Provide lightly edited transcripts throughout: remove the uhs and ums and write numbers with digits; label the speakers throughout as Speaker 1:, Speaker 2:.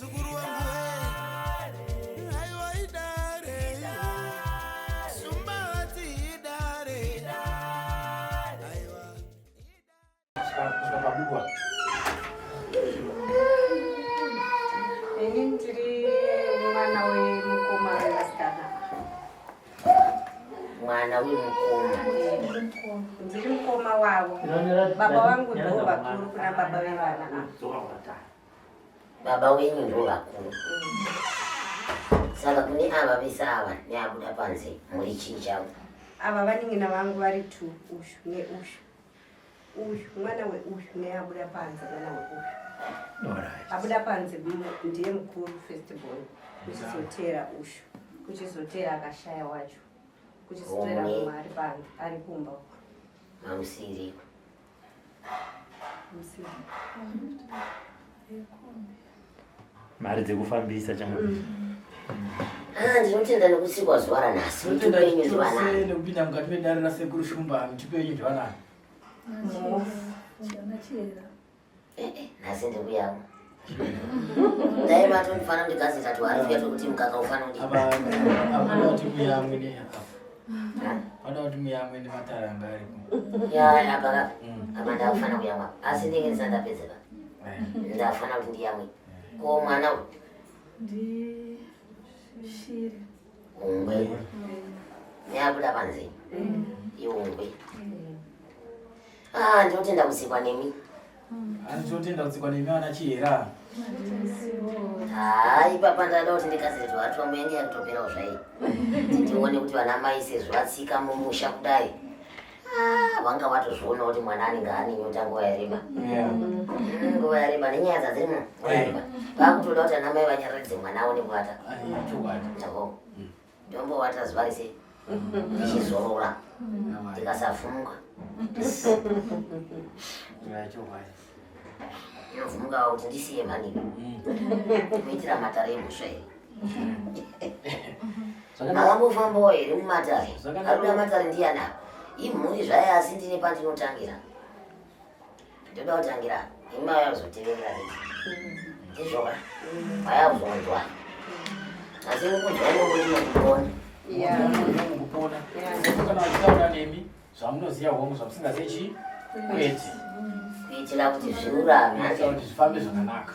Speaker 1: muzukuru wangu we. Aiwa idare. Shumba vati idare. Aiwa.
Speaker 2: Kusvika pabikwa.
Speaker 3: Ini ndiri mwana wemukoma wevasikana.
Speaker 4: Mwana wemukoma.
Speaker 3: Ndiri mukoma wavo. Baba vangu ndo vakuru kuna baba vevana ava.
Speaker 4: Baba wenyu ndo vakuru. Saka kune ava vese ava neabuda panze muri chii chavo?
Speaker 3: Ava vanin'ina vangu vari two, ushu neushu. Uyu mwana weuyu neabuda panze mwana weuyu. Abuda panze ndiye mukuru first born. Kuchizoteera ushu. Kuchizoteera akashaya wacho. Kuchizoteera mumwe ari panze ari kumba uko.
Speaker 4: Mamusiri.
Speaker 3: Musiri.
Speaker 5: Mari dzekufambisa changa.
Speaker 4: Ah, ndinotenda nekusikwa zuva ranhasi.
Speaker 2: Tinotenda
Speaker 4: Mitupo yenyu
Speaker 2: chose
Speaker 4: zvanani.
Speaker 2: nekupinda mukati medare rasekuru Shumba. Mitupo yenyu zvanani.
Speaker 4: Eh, eh, nhasi ndiri kuyamwa. Dai matondifanira kundigadzirira tuhari tuya twekuti mukaka ufane kudii.
Speaker 2: Apa apa kuti muyamwe ne apa. Vada kuti muyamwe nematare anga aripo.
Speaker 4: Ya, apa ka. Apa ndakufanira kuyamwa. Asi ndinge ndisati ndapedza ka. Ndafanira kuti ndiyamwe. Ko mwana uyu?
Speaker 6: Ndi shiri.
Speaker 4: Ungwe. Neabuda panze. Iungwe. Ah, ndinotenda kusikwa nemi.
Speaker 2: Asi tinotenda kutsikwa nemi ana Chihera.
Speaker 4: Haa, ipapa ndada kuti ndikasire tuhari twangu yange yakutoperawo zvai. Kuti ndione kuti vana mai sezvo vatsika mumusha kudai. Ah, vanga vatozviona kuti mwana anenge ane nyota nguva yareba. Nguva yareba nenyaya dzadzirimo nguva yareba. Vakutoda kuti ana mai vanyaradze mwana aone kuvata.
Speaker 2: Chokwadi.
Speaker 4: Ndako. Ndombovata zuva rese ndichizorora ndikasavhumuka.
Speaker 2: Chokwadi.
Speaker 4: Inovhumuka kuti ndisiye mhani kuitira matare emhosva here. Makambofambawo here mumatare? Arikuda matare ndiyani apa? Imhuri zvayo asi ndine pandinotangira. Ndoda kutangira imi mauya kuzoteverera riti. Ndizvoka? Mauya kuzonzwa. Asi mukunzwa imomo ndimo kupona.
Speaker 2: Mukupona. Kana vachitaura nemi zvamunoziva hongu zvamusingazivi chii? Kwete.
Speaker 4: Kuitira kuti zvirurame.
Speaker 2: Kuitira kuti zvifambe zvakanaka.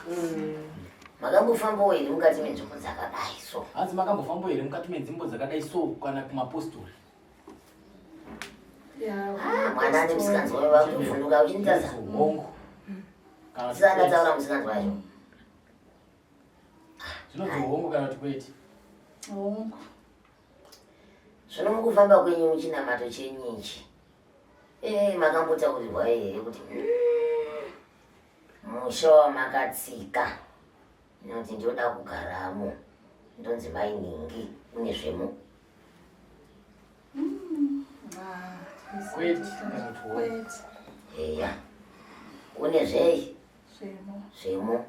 Speaker 4: Makambofambawo here mukati menzvimbo dzakadai so?
Speaker 2: Hanzi makambofambawo here mukati menzvimbo dzakadai so kana kumapostori?
Speaker 4: Ah, mwana ane musikanzwa wayo vakutovhunduka uchinitaza.
Speaker 2: Hongu. Kana kuti
Speaker 4: Saka
Speaker 2: kwete.
Speaker 4: ndataura musikanzwa yacho.
Speaker 2: Zvinonzi hongu kana kuti kwete.
Speaker 6: Hongu.
Speaker 4: Zvino mukufamba kwenyu muchinamato chenyu ichi, makambotaurirwa here kuti musha wamakatsika inoti ndoda kugaramo ndonzi mai ningi une zvemo?
Speaker 2: Kwete kana kuti hongu.
Speaker 6: Kwete.
Speaker 4: Eya, une zvei?
Speaker 6: Zvemo.
Speaker 4: Zvemo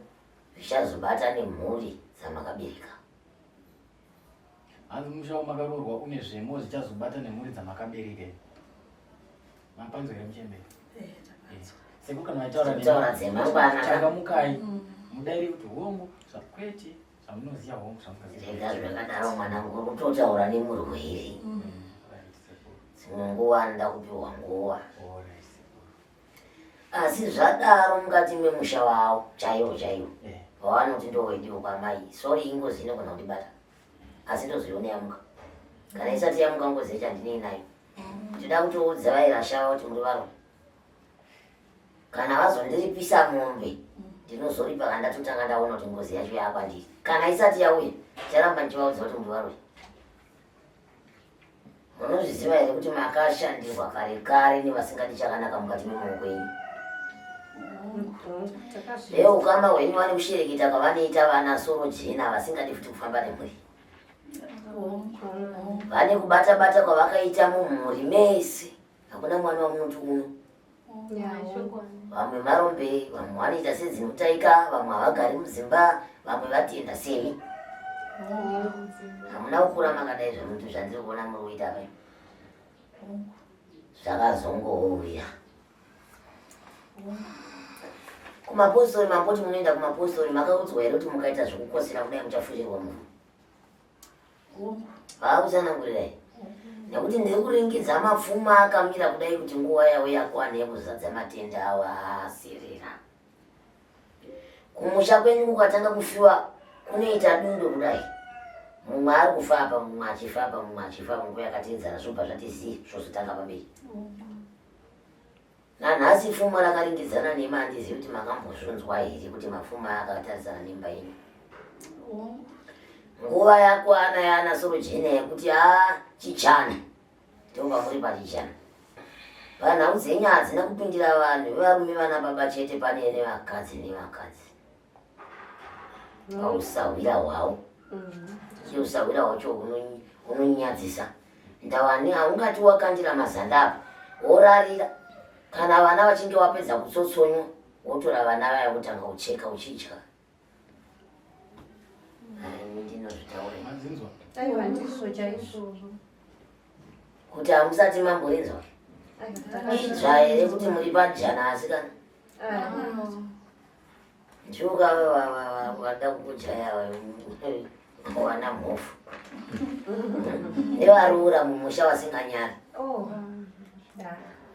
Speaker 4: zvichazobata nemhuri dzamakabereka.
Speaker 2: Hanzi musha wamakaroorwa une zvemo zvichazobata nemhuri dzamakabereka. Mapanzwa here muchembere?
Speaker 6: Eh, tapanzwa.
Speaker 2: Sekuru kana vachitaura nemi,
Speaker 4: Kutaura dzemangwana.
Speaker 2: changamukai mudaire kuti hongu zvakwete zvamunoziva hongu zvamusingazivi.
Speaker 4: Rega zvakadaro mwanangu, uri kutotaura nemurwere.
Speaker 2: Right, sekuru.
Speaker 4: Dzimwe nguva anoda kupiwa nguva.
Speaker 2: Alright, sekuru.
Speaker 4: Asi zvadaro mukati memusha wavo chaiwo chaiwo wavanoti ndowediwo kwamai, sorry, ingozi inogona kundibata asi ndozoiona yamuka. Kana isati yamuka ngozi yacho handinei nayo. Ndinoda kutoudza vairasha kuti muri varume. Kana vazondiripisa mombe ndinozoripa kana ndatotanga ndaona kuti ngozi yacho yakwandiri. Kana isati yauya charamba ndichivaudza kuti muri varume. Munozviziva here kuti makashandirwa kare kare nevasingadi chakanaka mukati memaoko enyu? Veukama hwenyu vane kushereketa kwavanoita vana soro jena vasingadi futi kufamba nemhuri. Vane kubata-bata kwavakaita mumhuri mese. Hakuna mwana wamunoti uno. Vamwe marombe, vamwe vanoita sedzinotaika, vamwe havagari mudzimba, vamwe vatenda semi. Hamuna kukura makadai zvemuntu zvandiri kuona muri kuita apa. Zvakazongouya. Kumapostori mamboti munoenda kumapostori makaudzwa here kuti mukaita zvekukosera kudai muchafushirwa muvhu? Vaakutsanangurirai nekuti ndiri kuringidza mapfuma akamira kudai kuti nguva yavo yakwana yekuzadza matenda avo aasirira. Kumusha kwenyu kukatanga kufiwa kunoita dundo kudai, mumwe ari kufa apa, mumwe achifa apa, mumwe achifa apa, nguva yakateedzana zvobva zvati zii, zvozotanga pamberi. Nanhasi pfuma rakaringidzana nema handizivi kuti makambozvunzwa here kuti mapfuma akatarisana nemba yenyu. Nguva yakwana yana sorojena yekuti a chichana ndobva muri pachichana. Panhau dzenyu hadzina kupindira vanhu vevarume vana baba chete pane nevakadzi nevakadzi. Pausahwira hwavo. Chiye usahwira hwacho hunonyadzisa. Ndawani haungati wakandira mazanda apa worarira kana vana vachinge wapedza kutsotsonywa wotora vana vaya wotanga kucheka uchidya. Ndinozvitaura.
Speaker 2: Manzinzwa?
Speaker 3: Aiwa ndizvo chaizvozvo.
Speaker 4: Kuti hamusati mamborinzwa? Idzva here kuti muri pajana asi kana? Njuka vada kukujaya wana mhofu. Nevaroora mumusha vasinganyari.
Speaker 3: Oh.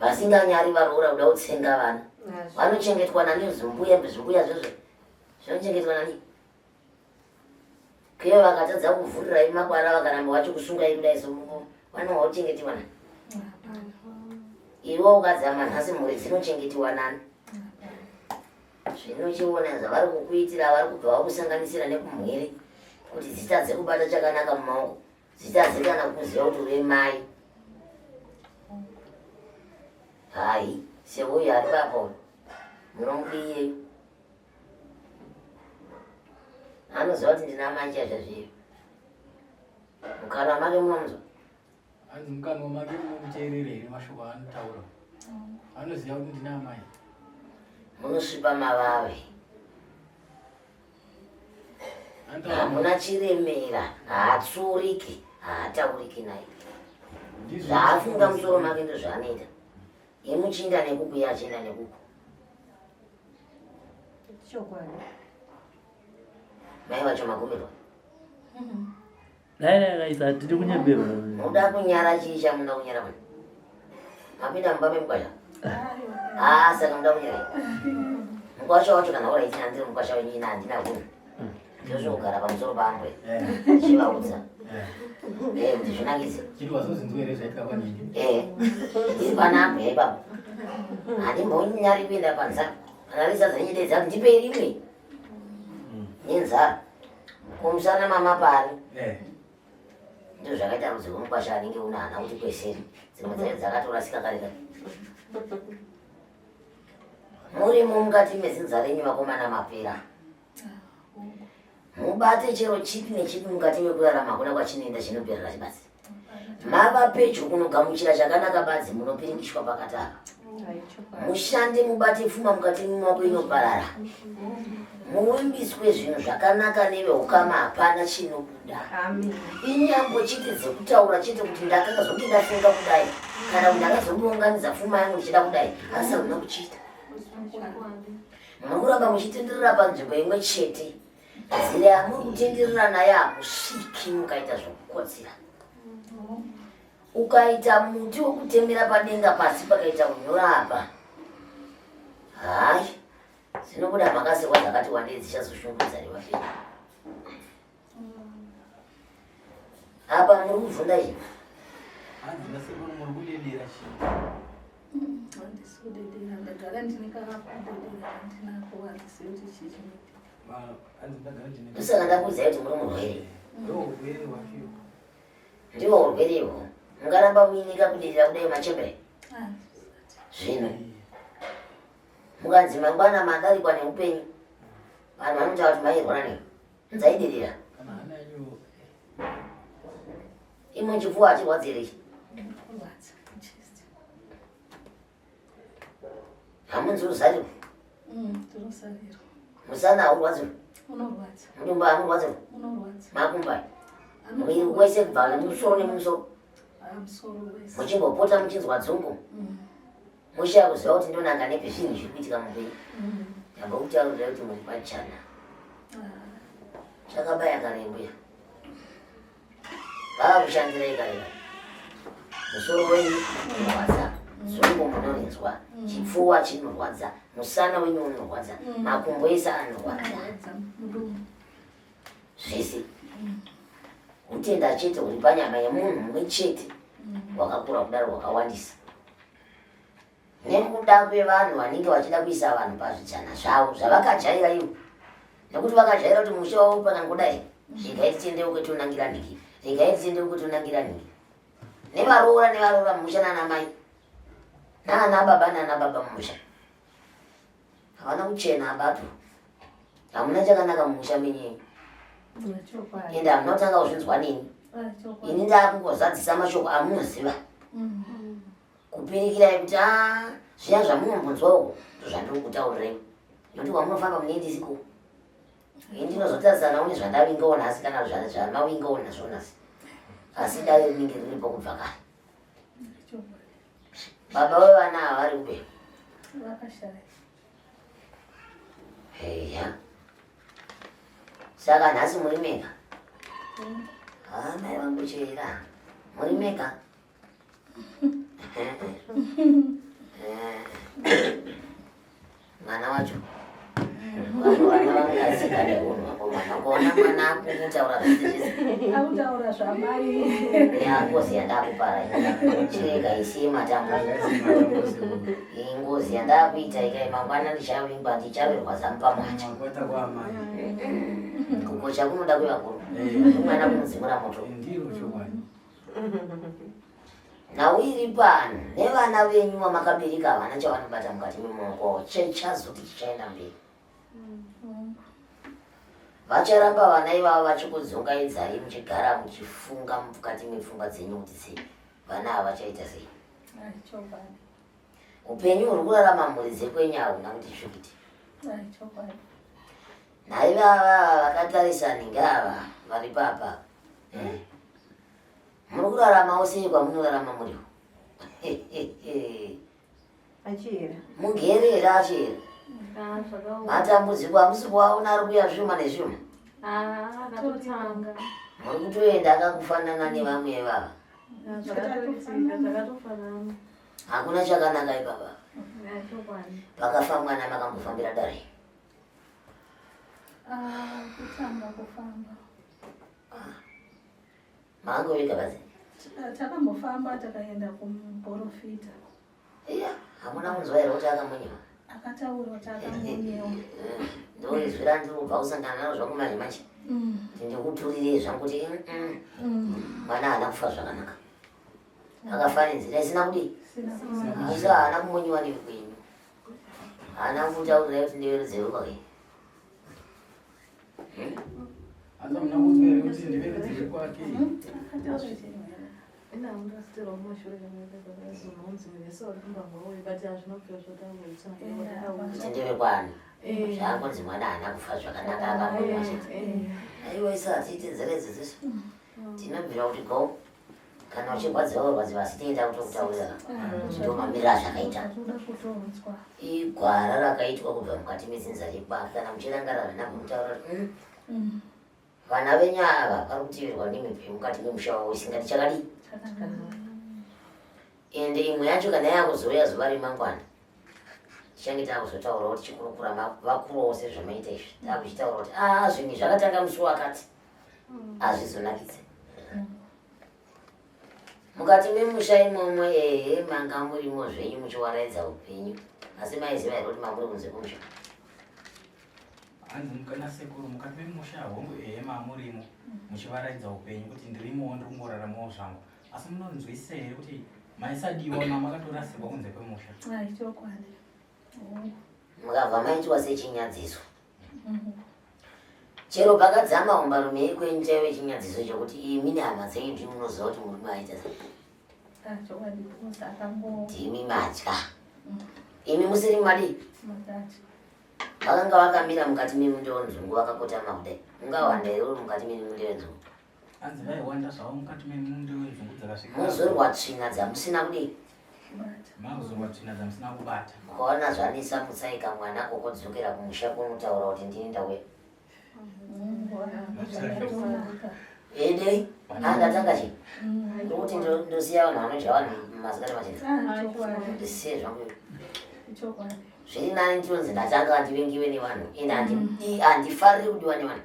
Speaker 4: Vasinganyari varoora kuda kutsenga vana. Vanochengetwa nani zvimbuya zvimbuya zvezvo. Zvinochengetwa nani? Kuye vakatadza kuvhurirai makwara vakaramba vachikusungai kudai so vanowa kuchengetiwa nani? Iwe ukadzama nhasi mhuri dzinochengetiwa nani? Zvinochiona zvavari kukuitira vari kubva vakusanganisira nekumhiri kuti dzitadze kubata chakanaka mumaoko dzitadze kana kuziva kuti uve mai. Hai, seuyu ari papa uyu munomudiyei? Anoziva kuti ndina mai chaizvo zviyo. Mukanwa make munomunzwa?
Speaker 2: Hanzi mukanwa make munomuteerera here mashoko aanotaura? Anoziva kuti ndina amai.
Speaker 4: Munosvipa mavave. Hamuna chiremera, haatsuriki, haatauriki naye. Zvaafunga musoro make ndozvaanoita. Yemuchinda nekuku iye achienda nekuku.
Speaker 3: Chokwadi.
Speaker 4: Mai vacho magumirwa.
Speaker 5: Dai dai dai hatidi kunyeberwa.
Speaker 4: Muda kunyara chii chamuda kunyara mwana? Mapinda mumba memukwasha? Ah, saka muda kunyara. Mukwasha wacho kana uraiti handiri mukwasha wenyu ina handina hunhu. Ndozvogara pamusoro pambwe. Chivaudza. Eh, kuti zvinakidze.
Speaker 2: Chiti wazozinzwa here zvaitika kwanini?
Speaker 4: Eh. Ndiri panambwe ipapo. Handimbonyari kuenda panzara. Kana risadza nyidedza ndipe rimwe. Nenzara. Kumusana mama pari.
Speaker 2: Eh.
Speaker 4: Ndizvo zvakaita rudzi rwemukwasha anenge una hana kuti kweseri. Dzimwe dzacho dzakatorasika kare kare. Murimo mukati medzinza renyu vakomana mapera. Mubate chero chipi nechipi mukati mekurarama hakuna kwachinoenda chinoperera chibadzi. Mava pedyo kunogamuchira chakanaka badzi munopiringishwa pakati apa. Mushande mubate pfuma mukati memaoko inoparara. Muvimbiswe zvinhu zvakanaka neveukama hapana chinobuda. Inyambo chete dzekutaura chete kuti ndakazonge ndafunga kudai kana kuti ndakazongounganidza pfuma yangu ndichida kudai asi hamuna kuchiita. Muri kuramba muchitenderera panzvimbo imwe chete. Nzira yamuri kutenderera nayo hamusviki mukaita zvekukotsira. Ukaita muti wekutemera padenga pasi pakaita kunyora apa. Hai, dzinobuda mhakasekwa dzakati wandei dzichazoshungurudza nevapenyu. Apa muri kubvunda chii?
Speaker 2: Hanzi nasekuru muri kudedera chii?
Speaker 6: Handisi kudedera, ndagara ndine kakakudedera kandinako, handizivi kuti chii chinoitika.
Speaker 2: Hanzi ndagara ndine.
Speaker 4: Ndosaka ndakuudzai kuti muri murwere.
Speaker 2: Ndiwo urwere hwacho.
Speaker 4: Ndiwo urwere ihwo. Mungaramba muine kakudedera kudai machembere? Zvino mukanzi mangwana madarikwa neupenyu, vanhu vanotaura kuti mairwara nei? Nzaidirira. Imwe chipfuwa hachirwadzi here ichi? Hamunzi uzarirwa? Musana haurwadzi? Mudumbu hamurwadzi? Makumba? Mwiri wese kubva nemusoro nemusoro? Muchimbopota muchinzwa dzungu? Mushaya kuziva kuti ndonanga nepi zvinhu zviri kuitika muupenyu. Ndambokutaurira kuti muri pachana. Chakabaya kare mbuya. Vava kushandirai kare kare. Musoro wenyu unorwadza, zungu munorinzwa, chipfuwa chinorwadza, musana wenyu unorwadza, makumbo ese anorwadza. Zvese. Utenda chete huri panyama yemunhu mumwe chete hwakakura kudaro hwakawandisa. Nekuda kwevanhu vanenge vachida kuisa vanhu pazvijana zvavo zvavakajaira ivo, nekuti vakajaira kuti mushe wavo pakangodai, regai titendeuke tonangira nhiki, regai titendeuke tonangira nhiki. Nevaroora nevaroora mumusha, nana mai nana baba nana baba mumusha havana kuchena abato. Hamuna chakanaka mumusha menyu, ende hamuna kutanga kuzvinzwa neni. Ini ndaakungozadzisa mashoko amunoziva, kupirikirai kuti a zviya zvamunombonzwa uko ndozvandiri kutaurirai, nokuti kwamunofamba munoendisiko. Ini ndinozotarisanawo nezvandavingawo nhasi kana zvamawingawo nazvo nhasi, asi dare rinenge riripo kubva kare. Baba vevana ava vari kupe?
Speaker 6: Vakashaya.
Speaker 4: Heya, saka nhasi muri mega? Ha, mai vangu chera, muri mega. Mwana wacho, vanhu vana vangatsika neunhu vakomana, kuona mwana akutaura zvese zvese.
Speaker 6: Akutaura zvamai.
Speaker 4: Yangozi yandakupara, chirega isiye matambo. Iyi ngozi yandakuita ikai, mangwana ndichavingwa, ndichaverwa zamu pamwacha.
Speaker 2: Makwata kwaamai.
Speaker 4: Kukocha kunoda kwevakuru, mwana kumudzimura moto.
Speaker 2: Ndiro chokwadi.
Speaker 4: Nhau iri pano, nevana venyu vamakabereka havana chavanobata mukati memaoko avo chachazoti chichaenda mberi. Vacharamba vana ivava vachikudzungaidzai, muchigara muchifunga mukati mepfungwa dzenyu kuti sei vana ava vachaita sei.
Speaker 6: Chokwadi.
Speaker 4: Upenyu huri kurarama mhuri dzekwenyu hauna kuti zvikiti.
Speaker 6: Chokwadi.
Speaker 4: Naivava vakatarisa ningava vari papa, eh? Muri kuraramawo sei kwamunorarama muriwo?
Speaker 3: Achiyera.
Speaker 4: Mugere here achiyera?
Speaker 7: Zvakaoma.
Speaker 4: Matambudziko hamusi kuvaona ari kuuya zvishoma nezvishoma.
Speaker 7: Akatotanga.
Speaker 4: Muri kutoenda akakufanana nevamwe ivava.
Speaker 7: Zvakatoitika, zvakatofanana.
Speaker 4: Hakuna chakanaka ipapa.
Speaker 7: Chokwadi.
Speaker 4: Pakafa mwana makambofambira dare?
Speaker 6: Ah, kutanga kufamba.
Speaker 4: Maangovika basi?
Speaker 6: Takambofamba, takaenda kumuprofita.
Speaker 4: Iya, hamuna kunzwa here kuti akamonyewa?
Speaker 6: Akataura kuti akamonyewa.
Speaker 4: Ndo izwi randiri kubva kusangana naro zvangu manje manje. Kuti ndikuturirei zvangu kuti mwana haana kufa zvakanaka, akafa nenzira isina kudii.
Speaker 6: Sina.
Speaker 4: Asi haana kumonyiwa nekwenyu, haana kutaurirai kuti ndeverudzewe kwake?
Speaker 2: Hanzi hamuna kunzwa here kuti ndiverudzire kwake?
Speaker 6: Akataura chinhu.
Speaker 7: Ina ndasitirawo mumashure kamazononzi vese vari kumba vauye, but hazvina kubvira zvataura.
Speaker 4: Kuti ndeve kwani, zvaangonzi mwana haana kufa zvakanaka, akamonyiwa chete. Aiwa, isa hatiiti nzira idzodziso, tinobvira kuti go. Kana uchirwadziwa urwadziwa, asi tienda kutokutaurira kuti ndo mamiriro azvakaita.
Speaker 6: Toda kutonzwa.
Speaker 4: Igwara rakaitwa kubva mukati medzinza rekwake. Kana muchirangarira zvinambomutaura kuti vana venyu ava vari kuteverwa nemhepo mukati memusha wavo isingati chakadii.
Speaker 6: Chakanaka.
Speaker 4: Ende imwe yacho kana yakuzouya zuva remangwana, tichange takuzotaurawo tichikurukura vakuruwo sezvamaita izvi, takuchitaura kuti a zvinhu zvakatanga musi wakati hazvizonakidze mukati memusha imomo. Ehe, manga murimo zvenyu muchiwaraidza upenyu, asi maiziva here kuti mamuri kunze kwemusha?
Speaker 2: Hanzi mukana sekuru, mukati memusha, hongu, ehe, mamurimo muchivaraidza upenyu kuti ndirimowo, ndiri kungoraramawo zvangu, asi munonzwisa here kuti maisadiwa, mamakatorasirwa kunze kwemusha?
Speaker 6: Ai, chokwadi. Hongu.
Speaker 4: Mukabva maitwa sechinyadziso. Chero pakadzama hombarume yekwenyu chaive chinyadziso chokuti imi nehama dzenyu ndimi munoziva kuti murume aita sei.
Speaker 6: Ah, chokwadi, because akango
Speaker 4: Ndimi matya, imi musiri madii.
Speaker 6: Matatu.
Speaker 4: Vakanga vakamira mukati memunda wenzungu vakakotama kudai. Ungawanda here uri mukati memunda wenzungu?
Speaker 2: Hanzi vaiwanda zvavo mukati memunda wenzungu dzakasvika.
Speaker 4: Muzorwa tsvina dzamusina kudii.
Speaker 6: Kubata.
Speaker 2: Makuzorwa tsvina dzamusina kubata.
Speaker 4: Ukaona zvanetsa mutsai kamwana kokodzokera kumusha kunotaura kuti ndini ndauya. Ende andatanga chi ndokuti ndosiya vanhu vanodya vanhu masikati machena. Ndisiye zvangu. Zviri nani ndinonzi ndatanga ndivengiwe nevanhu ende handifariri kudiwa nevanhu.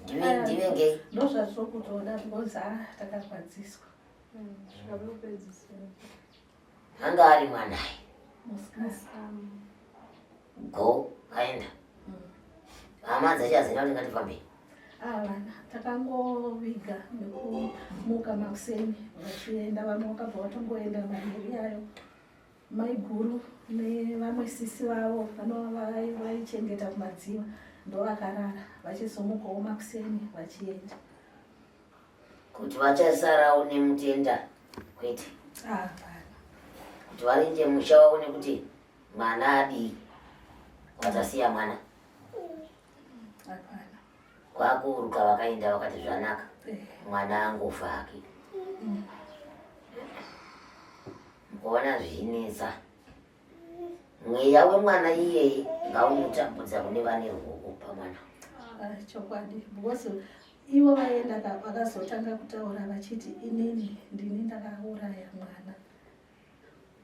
Speaker 4: Ndivengei.
Speaker 6: Ndozvatiri because ah takarwadziswa.
Speaker 4: Anga ari mwanai. Go aenda. Hama dzacho hadzina kuti ngatifambei.
Speaker 6: Havana, takangoviga nekumuka makuseni vachienda, vamwe vakabva vatongoenda manheru iyayo. Maiguru nevamwe sisi vavo vanova vaichengeta kumadziva ndovakarara vachizomukawo makuseni vachienda.
Speaker 4: Kuti vachasarawo nemutenda kwete.
Speaker 6: Hapana.
Speaker 4: Kuti varinde musha wavo nekuti mwana adii watasiya mwana.
Speaker 6: Hapana.
Speaker 4: Kwakuruka vakaenda vakati zvanaka mwana angofa hake. Mukaona zvichinetsa mweya wemwana iyeye ngaunotambudza kune vane ruoko pamwana.
Speaker 6: Ah, chokwadi because ivo vaenda vakazotanga kutaura vachiti inini ndini ndakauraya mwana.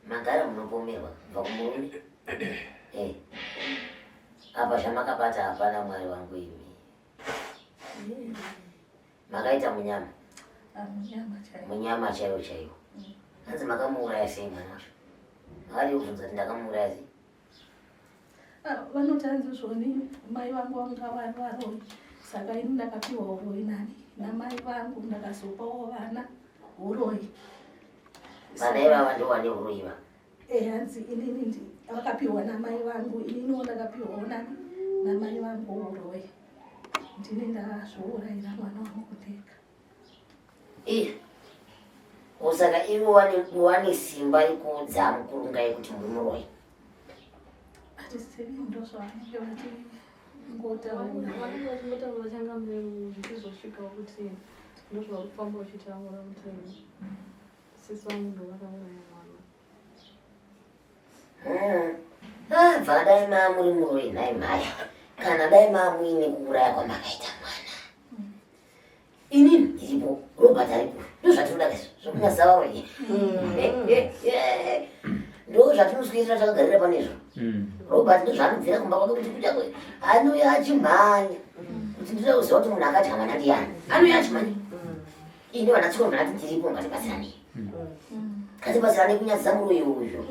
Speaker 4: Magara munopomerwa kubva kumurume eh. Apa zvamakabata hapana Mwari wangu imi. Makaita munyama.
Speaker 6: Ah, munyama chaiwo.
Speaker 4: Munyama chaiwo chaiwo. Hanzi makamuuraya sei mwana wacho? Makadii kubvunza kuti ndakamuuraya sei?
Speaker 6: Ah, vanoti hanzi zvoni mai vangu vanga vari varoyi saka ini ndakapiwa uroyi nani namai vangu ndakazopawo vana uroyi.
Speaker 4: Vana ivava ndivo vane uroyi va?
Speaker 6: Eh, hanzi inini vakapiwa namai vangu ininiwo ndakapiwawo nani namai vangu uroyi. Ndini ndazviurayira mwana wangu ndega.
Speaker 4: Iya. Saka ivo wane simba rekuudza mukurungai kuti muri muroyi.
Speaker 6: Hatizivi ndozvavanenge vachingotaura.
Speaker 7: Vanenge vachingotaura changamire zvichizosvikawo kuti ndozvauri kufamba uchitaura kuti sisi vangu ndovakauraya mwana.
Speaker 4: Ah, bva dai maamuri muroyi nhai mhaya kana dai maamuine kuuraya kwamakaita mwana. Inini ndiripo, Robert aripo, ndozvatinoda kaizvo zvokunyasa varoyi. Ndozvatinoswedera takagarira panezvo. Robert ndozvaanobvira kumba kwake kuti kunyangwe anouya achimhanya kuti ndinoda kuziva kuti munhu akadya mwana ndiyani. Anouya achimhanya. Ini vana tsono ndati ndiripo ngatibatsiranei. Ngatibatsiranei kunyadzisa muroyi uyu.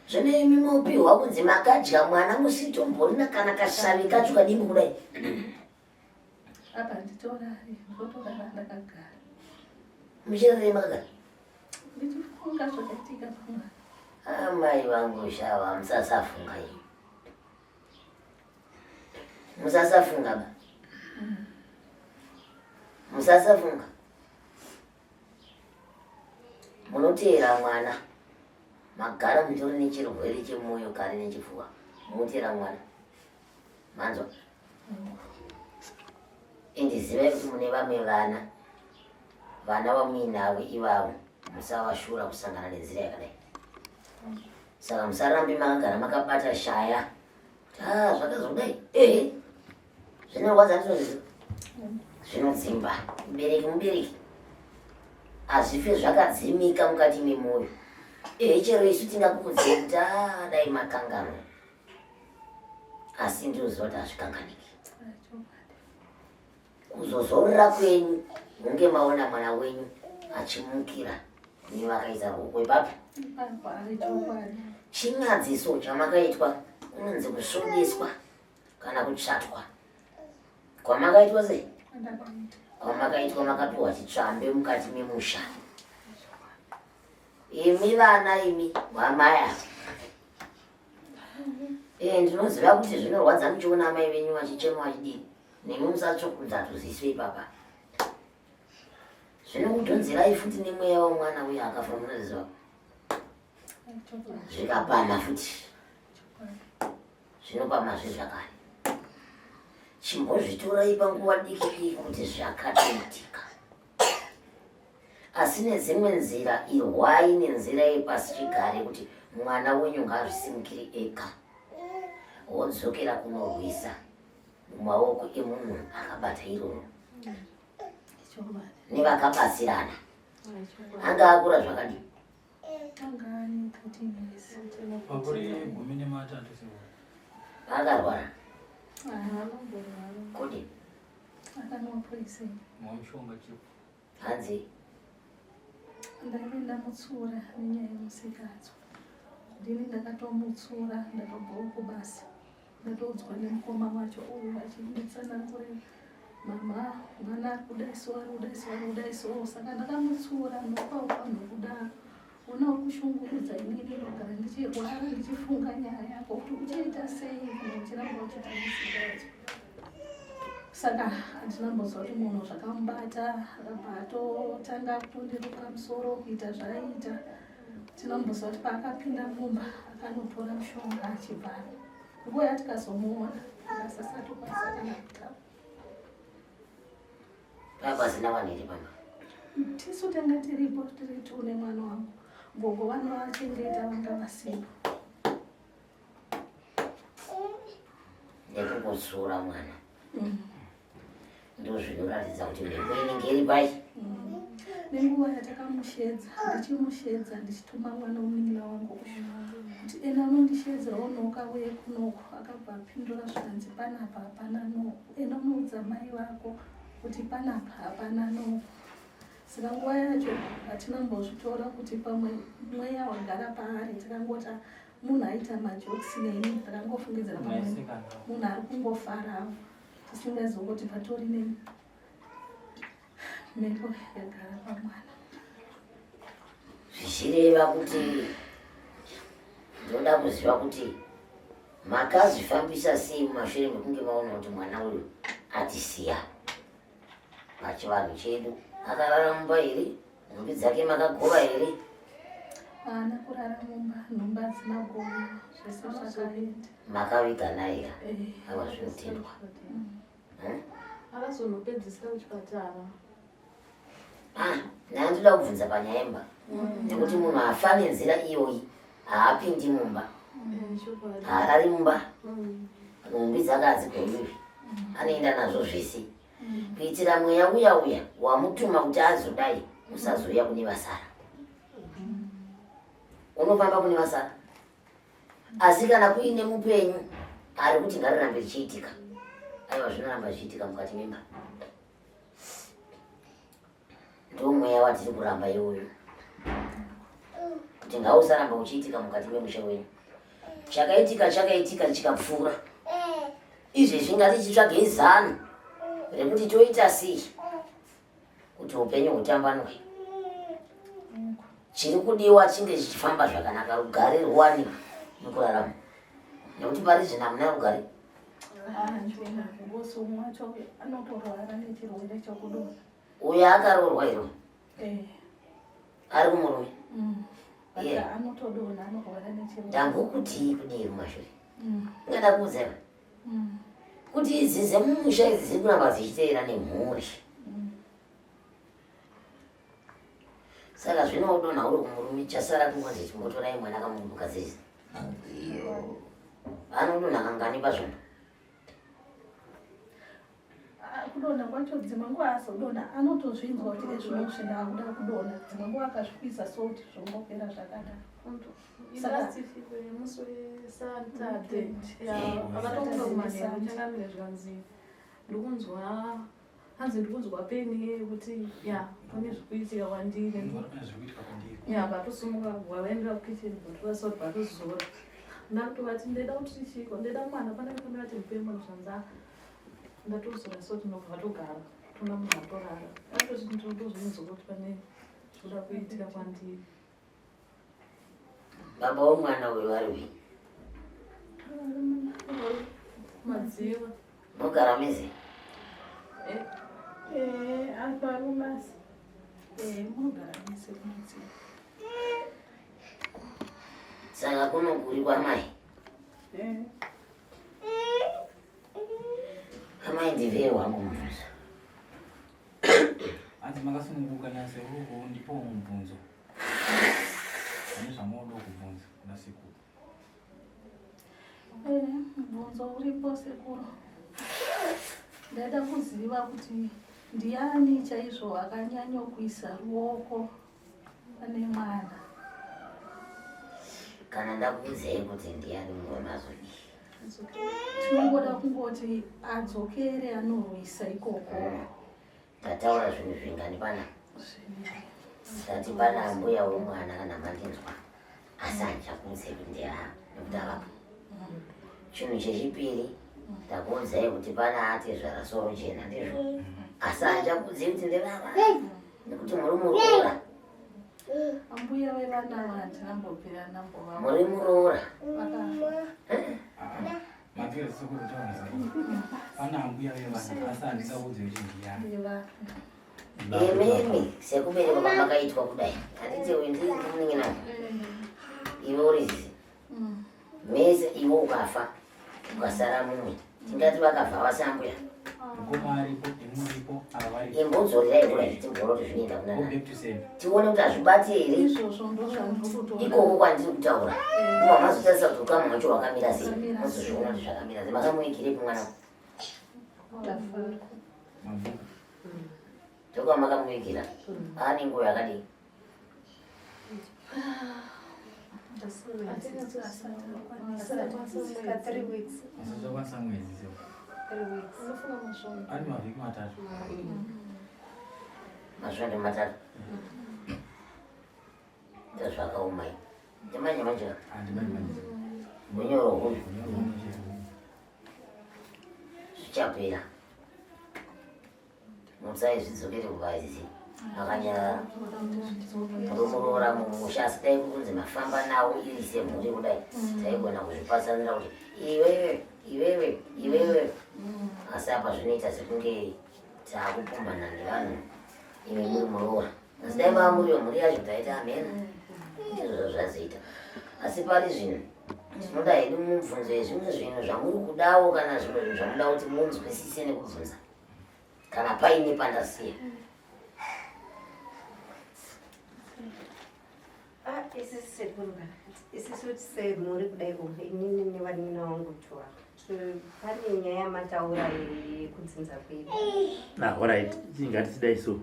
Speaker 4: Zvino imi mopihwa kunzi makadya mwana musitomborina kana kashavi kacho kadimbu kudai.
Speaker 6: Apa nditorari, ndotorara ndakagara.
Speaker 4: Muchirarei makagara?
Speaker 6: Ndichifunga zvakaitika pamwana.
Speaker 4: Amai vangu shava musasafunga imi. Musasafunga ba. Musasafunga. Munoteera mwana. Magara mutori nechirwere chemoyo kare nechipfuva. Munoteera mwana. Manzwa? Ende zivai kuti mune vamwe vana. Vana vamuinavo ivavo musavashura kusangana nenzira yakadai. Saka musarambe makagara makabata shaya. Ah, zvakazodai. Eh. Zvinorwadza ndizvo zvinodzimba. Mubereki mubereki. Hazvife zvakadzimika mukati memoyo. Eh, chero isu tingakukudzei kuti ah, dai makanganwa. Asi ndinoziva kuti hazvikanganiki. Kuzozorora kwenyu hunge maona mwana wenyu achimukira kune vakaisa ruoko ipapo. Chinyadziso chamakaitwa kunonzi kusvodeswa kana kutsvatwa kwamakaitwa sei? Kwamakaitwa makapiwa chitsvambe mukati memusha. Imi vana imi wamai ava. Eh, ndinoziva kuti zvinorwadza muchiona amai venyu vachichema vachidii. Nemi musatsvokudza tuziso ipapa. Zvinokudhonzerai futi nemweya wemwana uya akafa munoziva. Zvikapamha futi. Zvinopamhazve zvakare. Chimbozvitorai panguva diki diki kuti zvakatoitika. Asi nedzimwe nzira irwai nenzira yepasi chigare kuti mwana wenyu ngaazvisimukire ega wodzokera kunorwisa mumaoko emunhu akabata iroro nevakabatsirana anga akura zvakadii
Speaker 2: Makore 13 sekuru.
Speaker 4: Akarwara. Kudi.
Speaker 6: Akanwa poison.
Speaker 2: Mwa mushonga chipo.
Speaker 4: Hanzi.
Speaker 6: Ndaive ndamutsura nenyaya yemusikanzwa. Ndini ndakatomutsura ndatobvawo kubasa. Ndatoudzwa nemukoma wacho uyu achinditsanangurira mama mwana ari kudai so ari kudai so ari kudai so saka ndakamutsura ndopa ufanhu kudaro. Ona uri kushungurudza inini ndogara ndichirwara ndichifunga nyaya yako kuti uchaita sei kana uchiramba uchiita musikanzwa. Saka handinambozwa kuti munhu zvakamubata akabva atotanga kutondiruka musoro kuita zvaaiita. Tinombozwa kuti paakapinda mumba akanotora mushonga achibva nguva yatikazomuona akasasatokwanisa kana kutaura.
Speaker 4: Pasina vanhu here pamba?
Speaker 6: Tisu tanga tiripo tiri two nemwana wangu. Gogo vanovachengeta vanga vasipo.
Speaker 4: Nekungotsura mwana. Ndozvinoratidza kuti mhepo inenge iri pai.
Speaker 6: Nenguva yatakamushedza ndichimushedza ndichituma mwana womunin'ina wangu uyu kuti ena unondishedzerawo nhoka uye kunoko akabva apindura zvikanzi panapa hapana noko ena unoudza mai vako kuti panapa hapana noko. Saka nguva yacho hatinambozvitora kuti pamwe mweya wagara paari takangoti munhu aita majokes neni takangofungidzira pamwe munhu ari kungofarawo tisingazivi kuti patori nemhepo yagara pamwana.
Speaker 4: Zvichireva kuti ndoda kuziva kuti makazvifambisa sei mumashure mekunge maona kuti mwana uyu atisiya. Pachivanhu chedu akarara mumba here? Nhumbi dzake makagova here?
Speaker 6: Haana kurara mumba, nhumbi hadzina kugoviwa, zvese zvakaenda.
Speaker 4: Makaviga naye? Aiwa, zvinotendwa.
Speaker 7: Akazonopedzisira kuchipatara.
Speaker 4: Ah, ndandoda kubvunza panyaya yemba nekuti munhu afa nenzira iyoyi haapindi mumba, haarari mumba, nhumbi dzake hadzigoviwi, anoenda nazvo zvese kuitira mweya uya uya wamutuma kuti azodai usazouya kune vasara. Unofamba kune vasara, asi kana kuine mupenyu ari kuti ngarirambe richiitika, aiwa, zvinoramba zvichiitika mukati memba. Ndo mweya watiri kuramba iwoyo kuti ngausaramba uchiitika mukati memusha wenyu. Chakaitika chakaitika chikapfuura. Izvezvi ngatichitsvagei zano rekuti toita sei kuti upenyu hutambanuke, chiri kudiwa chinge chichifamba zvakanaka, rugare ruwanikwe mukurarama, nekuti pari zvino hamuna rugare.
Speaker 6: Vose umwe wacho anotorwara nechirwere chokudonha.
Speaker 4: Uyo akaroorwa here? Ari kumurume?
Speaker 6: But anotodonha, anorwara nechirwere.
Speaker 4: Ndambokutii kudii kumashure? Ungada kuudza iwe kuti idzi dzemumusha idzi dziri kuramba dzichiteera nemhuri. Saka zvino udonha uri kumurume, chasara kungonzi chimbotorai mwana kamugadzirisa. Anodonha kangani pazvondo?
Speaker 6: Ah, kudonha kwacho dzimwe nguva azodonha anotozvinzwa kuti ezvinozvi ndaakuda kudonha. Dzimwe nguva akazvikwisa so kuti zvongopera zvakadaro.
Speaker 7: Last musi weSaturday akatomuka kumanheru changamire, zvikanzi ndikunzwa, hanzi ndikunzwa pain yekuti ya pane zvikuitika kwandiri.
Speaker 2: Pane zviri kuitika kwandiri.
Speaker 7: Ya, vatosimuka vavaendera kukicheni, votora salt, vatozora. Ndakutovati ndeda kuti chiko ndeda mwana panenge pandakati mupe mwana, zvanzi "Ah, ndatozora salt." Ndobva vatogara tona munhu atorara, atoti ndotozvinzwa kuti pane zvikuda kuitika kwandiri.
Speaker 4: Baba womwana uyu vari wi?
Speaker 7: Madziva.
Speaker 4: Mugara meze?
Speaker 6: Ari kumasi, munogara mese kumadziva.
Speaker 4: Saka kuno kuri kwamai? Amai, ndivei wangu mubvunzo.
Speaker 2: Hanzi Makasununguka nasekuru, ndipo mubvunzo ane zvamunoda kubvunza kuna sekuru.
Speaker 6: Eh, mubvunzo uripo sekuru. Ndaida kuziva kuti ndiani chaizvo akanyanya kuisa ruoko pane mwana.
Speaker 4: Kana ndakuudzai kuti ndiani mumwe mazodii?
Speaker 6: Tinongoda kungoti adzokere anorwisa ikoko.
Speaker 4: Tataura zvinhu zvingani pana? Tati pana ambuya wemwana kana mandinzwa asi handichakuudzai kuti ndevava nekuti avapo. Chinhu chechipiri ndakuudzai kuti pana atezvara soro jena ndizvo asi handichakuudzai kuti ndevava nekuti muri muroora.
Speaker 6: Ambuya vevana ava handina mbobvira ndambova.
Speaker 4: Muri muroora.
Speaker 6: Vakafa.
Speaker 2: Mapera sekuru taura. Pana ambuya vevana asi handingaudze kuti ndiyani.
Speaker 6: Ndevapa.
Speaker 4: Imimi sekuberekwa kwamakaitwa kudai handiti uyu ndiri munin'ina iwe uri zizi mese iwe ukafa ukasara mumwe tingati vakafa vasambuya
Speaker 2: Mukoma aripo, imuripo, ava varipo.
Speaker 4: imbodzorera kudai timboona kuti zvinoenda
Speaker 2: Go
Speaker 4: kunana
Speaker 2: back to sender.
Speaker 4: tione kuti hazvibati here
Speaker 6: Izvozvo ndozvandiri
Speaker 4: ikoko kwandiri kutaura uma mazotarisa kuti ukama hwacho hwakamira sei mozozviona kuti zvakamira sei makamuigirepi mwana
Speaker 2: Mabvuku.
Speaker 4: ndokwamakamuigira aane nguva yakadii
Speaker 3: Ka 3 weeks.
Speaker 2: Asazokwanisa mwedzi sekuru.
Speaker 3: 3 weeks.
Speaker 6: Unofunga masvondo.
Speaker 2: Ari mavhiki matatu.
Speaker 4: Masvondo matatu. Ndozvakaoma iyi. Ndimanje manje.
Speaker 2: Handimanje manje.
Speaker 4: Unyoro huyu.
Speaker 2: Unyoro huyu.
Speaker 4: Zvichapera. Mutsai zvidzokere kuvazizi. Akanyarara. Muroora mumusha asi dai kunzi mafamba nawo iri semhuri kudai. Taigona kuzvipatsanura kuti iwewe iwewe iwewe. Asi apa zvinoita sekunge takupumbana nevanhu imi muri muroora. Asi dai mava muri vemhuri yacho taita amena. Ndizvo zvazoita. Asi pari zvino tinoda hedu mubvunzo yezvimwe zvinhu zvamuri kudawo kana zvimwe zvinhu zvamuda kuti munzwisise nekubvunza kana paine pandasiya.
Speaker 3: Ah, isi sekuru kana isisu semhuri kudai ko inini nevanin'ina vangu tuwa pane nyaya yamataura yekudzinza kwedu.
Speaker 5: Ah, alright, ngatisidai so.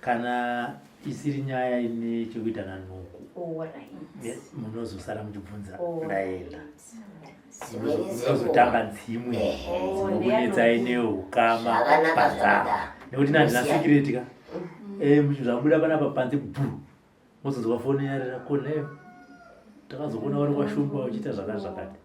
Speaker 5: Kana isiri nyaya ine chekuita naNuku,
Speaker 3: Alright.
Speaker 5: munozosara muchibvunza
Speaker 3: Alright.
Speaker 5: ndaenda.
Speaker 4: Dzimweni
Speaker 5: Munozotanga
Speaker 4: dzenguva
Speaker 5: dzimwe
Speaker 4: Ehe.
Speaker 5: dzinokunetsai neukama
Speaker 4: Zvakanaka
Speaker 5: padzavo.
Speaker 4: zvakadaro.
Speaker 5: Nekuti nani handina secret ka. Eh, zvabuda panapa panze bhu. Mozonzwa foni yarira koneyo. Takazokuona uri kwaShumba uchiita zvakati zvakati.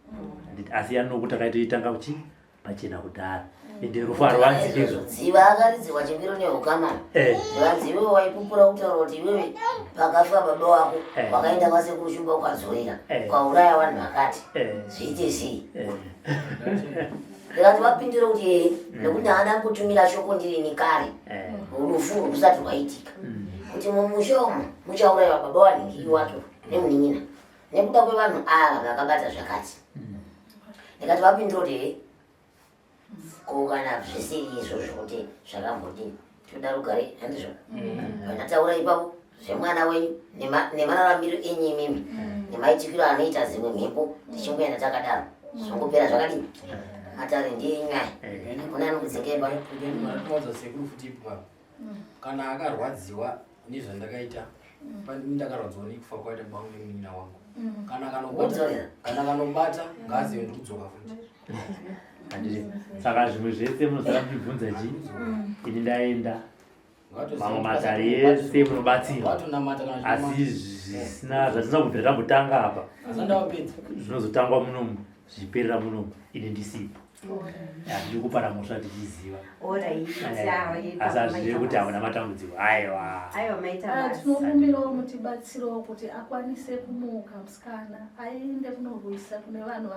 Speaker 5: Handiti asi yaNuku takaitoitanga kuchi pachena kudhara. Ende rufu haruvanzike.
Speaker 4: Dziva akaridzirwa chimiro neukama.
Speaker 5: Eh.
Speaker 4: Zvivanzi iwewe waipupura kutaura kuti iwewe pakafa baba wako
Speaker 5: Eh.
Speaker 4: wakaenda kwasekuru Shumba ukadzorera
Speaker 5: Eh.
Speaker 4: ukauraya vanhu vakati
Speaker 5: Eh.
Speaker 4: zviite sei.
Speaker 5: Eh.
Speaker 4: Ndikati vapindure kuti ehe nekuti haana kutumira shoko ndirini kare
Speaker 5: Eh.
Speaker 4: rufu rusati rwaitika kuti mumusha umu muchaurayiwa baba wanhingi wake nemunin'ina nekuda kwevanhu ava vakabata zvakati. Ndikati vapindure kuti ehe ko kana zvisiri izvozvo kuti zvakambodini toda rugare handizvo pandataura ipapo zvemwana wenyu nemararamiro enyu imimi nemaitikiro anoita dzimwe mhepo tichingoenda takadaro zvongopera zvakadini matare ndiye nyaya hakuna anokudzingai pano.
Speaker 2: Ndinoudza sekuru futi ipapo. Kana akarwadziwa nezvandakaita pani ndakarwadziwa nekufa kwaita baba vangu nemunin'ina wangu. Kana akanobata
Speaker 4: Wodzorera.
Speaker 2: kana akanobata ngaazive ndikudzoka futi.
Speaker 5: Handiti. Saka zvimwe zvese munosara muchibvunza chi ini ndaenda
Speaker 2: Ngatoziva
Speaker 5: mamwe
Speaker 2: kuti
Speaker 5: matare
Speaker 2: basa-
Speaker 5: ese munobatsirwa
Speaker 2: Vatonamata kana
Speaker 5: asi zvisina zvatisina kubvira tambotanga apa
Speaker 2: Asi ndavapedza.
Speaker 5: zvinozotangwa munomu zvichiperera munomu ini ndisipo handidi kupara mhosva tichiziva
Speaker 3: Alright.
Speaker 5: asi hazvirevi kuti hamuna matambudziko aiwa
Speaker 3: Aiwa maita
Speaker 6: Ah,
Speaker 3: basa.
Speaker 6: tinokumbirawo mutibatsirewo kuti akwanise kumuka musikana aende kunorwisa kune vanhu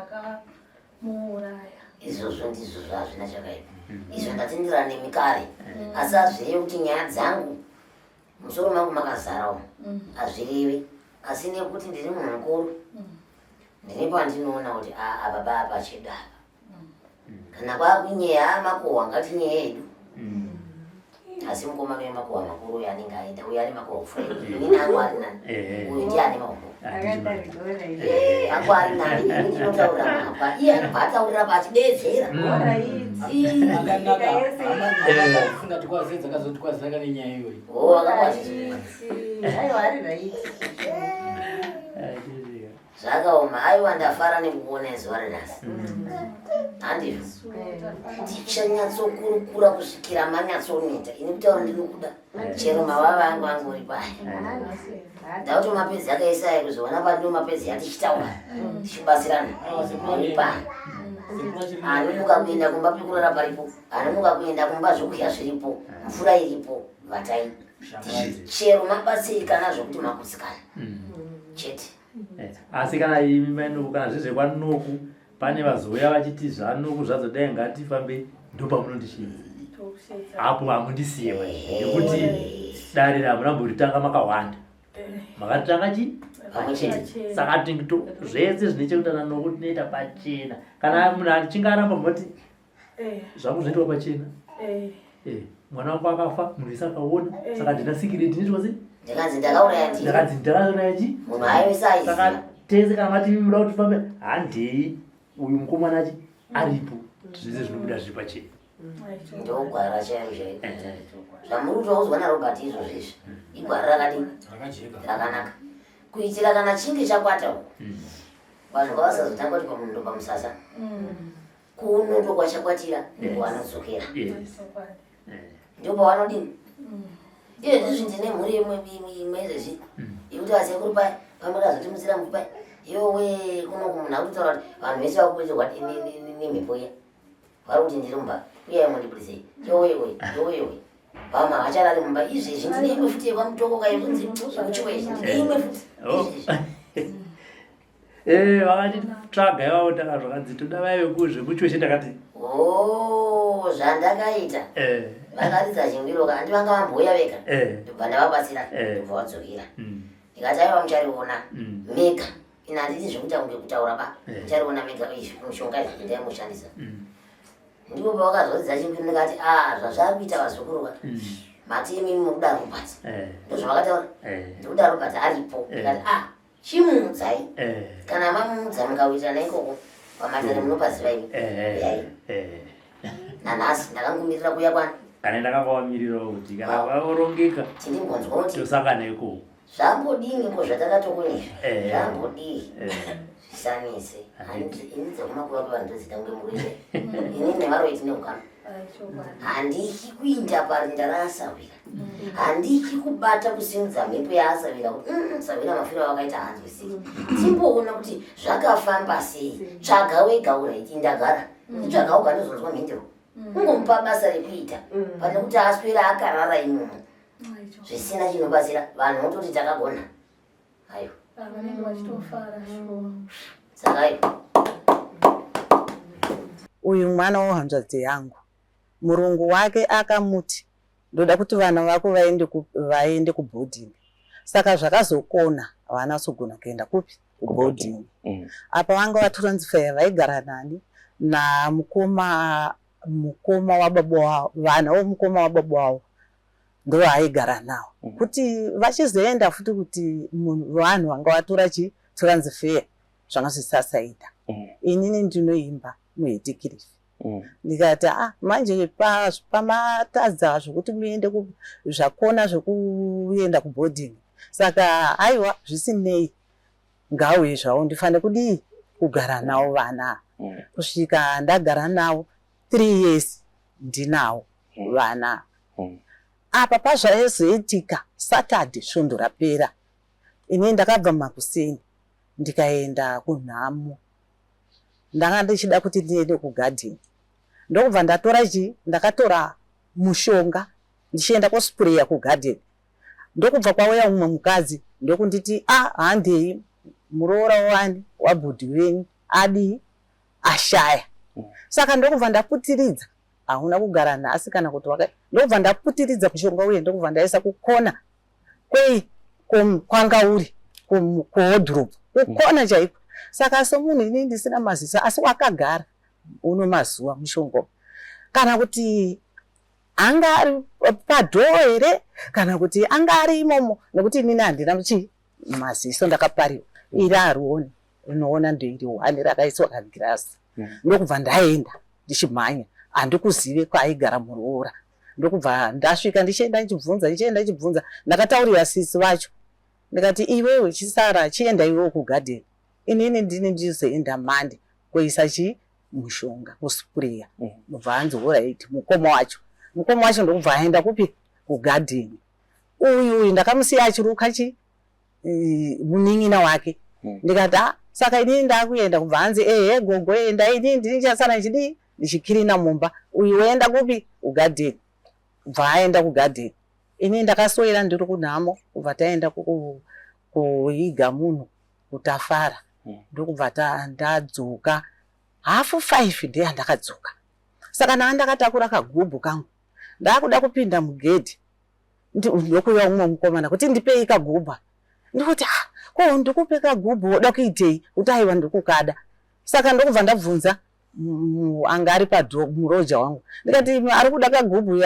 Speaker 6: vakamuuraya.
Speaker 4: Izvozvo ndizvo zvazvina chakaipa. Izvo ndatenderana nemi kare asi hazvirevi kuti nyaya dzangu musoro mangu makazara umu hazvirevi asi nekuti ndiri munhu mukuru ndine pandinoona kuti "Ah, apa paa pachedu apa kana kwakunyeya makuhwa ngatinyeye hedu. Asi mukomana wemakuhwa makuru uyo anenge aenda, uyo ane makuhwa kupfuura ini. Inini angu ari nani. Uyu ndiye ane makuhwa. Angu ari nani, ini ndinotaurira mapa. Iye anobva ataurira pa achideedzera.
Speaker 2: Asingatikwazi dzakazotikwazisa nenyaya iyoyi.
Speaker 4: Oh, akakwazisa.
Speaker 3: Aiwa ari right.
Speaker 4: Zvakaoma, aiwa ndafara nekukuona zuva renhasi. Handizvo? Tichanyatsokurukura kusvikira manyatsoneta. Ini kutaura ndinokuda. Chero mavava angu angori paya. Ndakuti mapedzi akaisa aya kuzoona pandino mapedzi atichitaura. Tichibatsirana. Ari paya. Anomuka kuenda kumba pekurara paripo. Anomuka kuenda kumba zvokudya zviripo. Mvura iripo. Vatai. Chero mabatsirikana zvokuti makutsikana. Chete.
Speaker 5: Asi kana imi mainoku kana zvezvekwaNoku pane vazouya vachiti zvaNoku zvazodai ngatifambe ndopamunondishiidza apo hamundisiye manje nekuti dare ramuna mboritanga makawanda makaritanga chi
Speaker 4: Pamwe chete.
Speaker 5: Saka zvese zvine chekuita naNoku tinoita pachena. Kana munhu achinge aramba moti zvangu zvinoitwa pachena. Mwana wangu akafa munhu wese akaona, saka ndina secret inoitwa sei?
Speaker 4: Ndikanzi ndakauraya ndini.
Speaker 5: Ndakanzi ndakauraya chi
Speaker 4: Munhu aiwese aiziva.
Speaker 5: Saka tese kana mati muda kuti tifambe, handei, uyu mukomana achi aripo, zvese zvinobuda zviri pachena.
Speaker 4: Ndogwara chairo chairo. Zvamuri kutoudzwa naRobert izvozvo izvi. Igwara rakadini?
Speaker 2: Rakajeka.
Speaker 4: Rakanaka. Kuitira kana chinge chakwata uku. Vanhu ngavasazotanga kuti pamunhu pamusasa. Kuno ndokwachakwatira ndiko vanodzokera. Ndipo pavanodini? Iye zvizvi ndine mhuri imwe imwe imwe izvezvi. Yekuti vasekuru paya pamakazotimutsira mufi paya. Yowe, kuno munhu akutotaura kuti vanhu vese vakuwedzerwa nemhepo iya. Vari kuti ndiri mumba, uyai mundibudisei. Yowewe, yowewe. Vamwe havacharari mumba izvezvi. Ndine imwe futi yekwaMutoko kaikunzi yekuChiwezhi. Ndine imwe futi. Izvezvi.
Speaker 5: Vakatitsvaga ivavo, taka zvakanzi toda vaive kuzvekuChiweshe, takati
Speaker 4: Oh, zvandakaita. Vakaridza chingwiro handi vanga vambouya vega. Ndobva ndavabatsira, ndobva vadzokera. Ndikati aiwa, muchariona mega. Ina handiti zvekuita kunge kutaura ba. Muchariona mega izvi mushonga izvi ndaimushandisa. Ndipo pavakazoridza chingwiro ndikati a zvazvakuita vazukuru va. Mati imimi mukuda Robert. Ndozvavakataura. Ndikuda Robert aripo. Ndikati a chimuudzai. Kana mamuudza mukawirirana ikoko pamatare munopaziva imi. Uyai. Nanhasi ndakangomirira kuuya kwani.
Speaker 5: Kana ndakavamirirawo kuti kana vaorongeka
Speaker 4: Tindingonzwa kuti
Speaker 5: tosangana ikoko.
Speaker 4: Zvambodini ko zvatakatokunyizva? Zvambodii? Zvisanise. Ini dzekumakuva kwevanhu ndodzita kunge murwere. Ini nevaroyi tine ukama. Handiki kuinda parinda raasawira. Handiki kubata kusimudza mhepo yaasawira kuti sawira mafiro avakaita hanzwisiki. Timboona kuti zvakafamba sei. Tsvaga wega uraiti ndagara. Itsvaga woga ndozonzwa mhinduro. Ungomupa basa rekuita pane kuti aswera akarara imomo zvisina chinobatsira. Vanhu vototi takagona. Ayo.
Speaker 6: Vanenge vachitofara shuwa.
Speaker 4: Saka ayo.
Speaker 8: Uyu mwana wehanzvadzi yangu, murungu wake akamuti ndoda kuti vana vako vaende kuboarding, saka zvakazokona havana kuzogona kuenda kupi, kuboarding. Apa vanga vatransfer, vaigara nani, namukoma, mukoma wababa wavo, vana vomukoma wababa wavo ndo vaaigara navo. Kuti vachizoenda futi kuti vanhu vanga vatora chi transfer zvanga zvisasaita. Inini ndinoimba muHetikirifi. Ndikati a manje pamatadza zvokuti muende zvakona zvekuenda kuboarding, saka aiwa, zvisinei, ngauye zvavo, ndifanire kudii, kugara navo vana kusvika ndagara navo 3 years, ndinawo vana. Apa pazvaizoitika Saturday svondo rapera, ini ndakabva makuseni ndikaenda kunhamo. Ndanga ndichida kuti ndiende kugadheni, ndokubva ndatora chi ndakatora mushonga ndichienda kospureya kugadheni, ndokubva kwauya umwe mukadzi ndokunditi, "A handei, muroora wani wabhudhi venyu adii, ashaya." Saka ndokubva ndaputiridza, hauna kugara nhasi kana kuti waka, ndokubva ndaputiridza mushonga uye, ndokubva ndaisa kukona kwei kwanga uri kuwardrobe, kukona chaiko. Saka semunhu ini ndisina maziso, asi wakagara uno mazuva mushonga kana kuti Anga ari padhoo here kana kuti anga ari imomo nekuti inini handina chii maziso ndakapariwa iri harioni rinoona ndoiri one rakaiswa kagirasi ndokubva ndaenda ndichimhanya handikuzive kwaaigara muroora ndokubva ndasvika ndichienda ndichibvunza ndichienda ndichibvunza ndakataurira sisi vacho ndikati iwewe chisara chienda iwewe kugadheni inini ndini ndizoenda mande kuisa chii mushonga kuspreya ndobva anzi horaiti mukoma wacho mukoma wacho ndokubva aenda kupi kugadheni uyu uyu ndakamusiya achiruka chi munin'ina wake ndikati ah saka inini ndakuenda kubva hanzi ehe gogo enda inini ndini chasara ndichidii ndichikirina mumba uyu woenda kupi kugadheni kubva aenda kugadheni ini ndakaswera ndiri kunhamo kubva taenda kuiga munhu kutafara ndokubva ndadzoka 5:30 ndiye andakadzoka saka ndanga ndakatakura kagubhu kangu ndakuda kupinda mugedhi ndokuya umwe mukomana kuti ndipei kagubha ndikuti ah ko ndikupe kagubhu woda kuitei kuti aiwa ndikukada saka ndokubva ndabvunza anga ari padho muroja wangu ndikati ari kuda kagubhu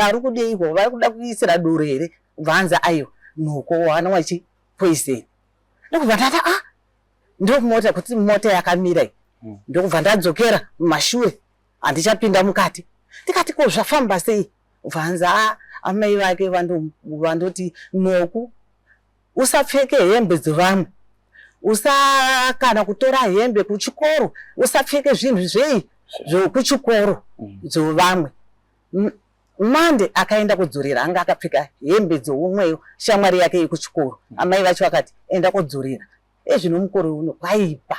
Speaker 8: ari kudeiko vari kuda kuisira doro here kubva anzi aiwa nhoko wana wachi poison ndokubva ndati ah ndomota kuti mota yakamira iyi ndokubva ndadzokera mumashure handichapinda mukati ndikati ko zvafamba sei bvanzi a amai vake vandoti noku usapfeke hembe dzevamwe usakana kutora hembe kuchikoro usapfeke zvinhu zvei zvekuchikoro dzevamwe Mande akaenda kudzorera anga akapfeka hembe dzeumweyo shamwari yake yekuchikoro amai vacho vakati enda kodzorera ezvino mukore uno kwaipa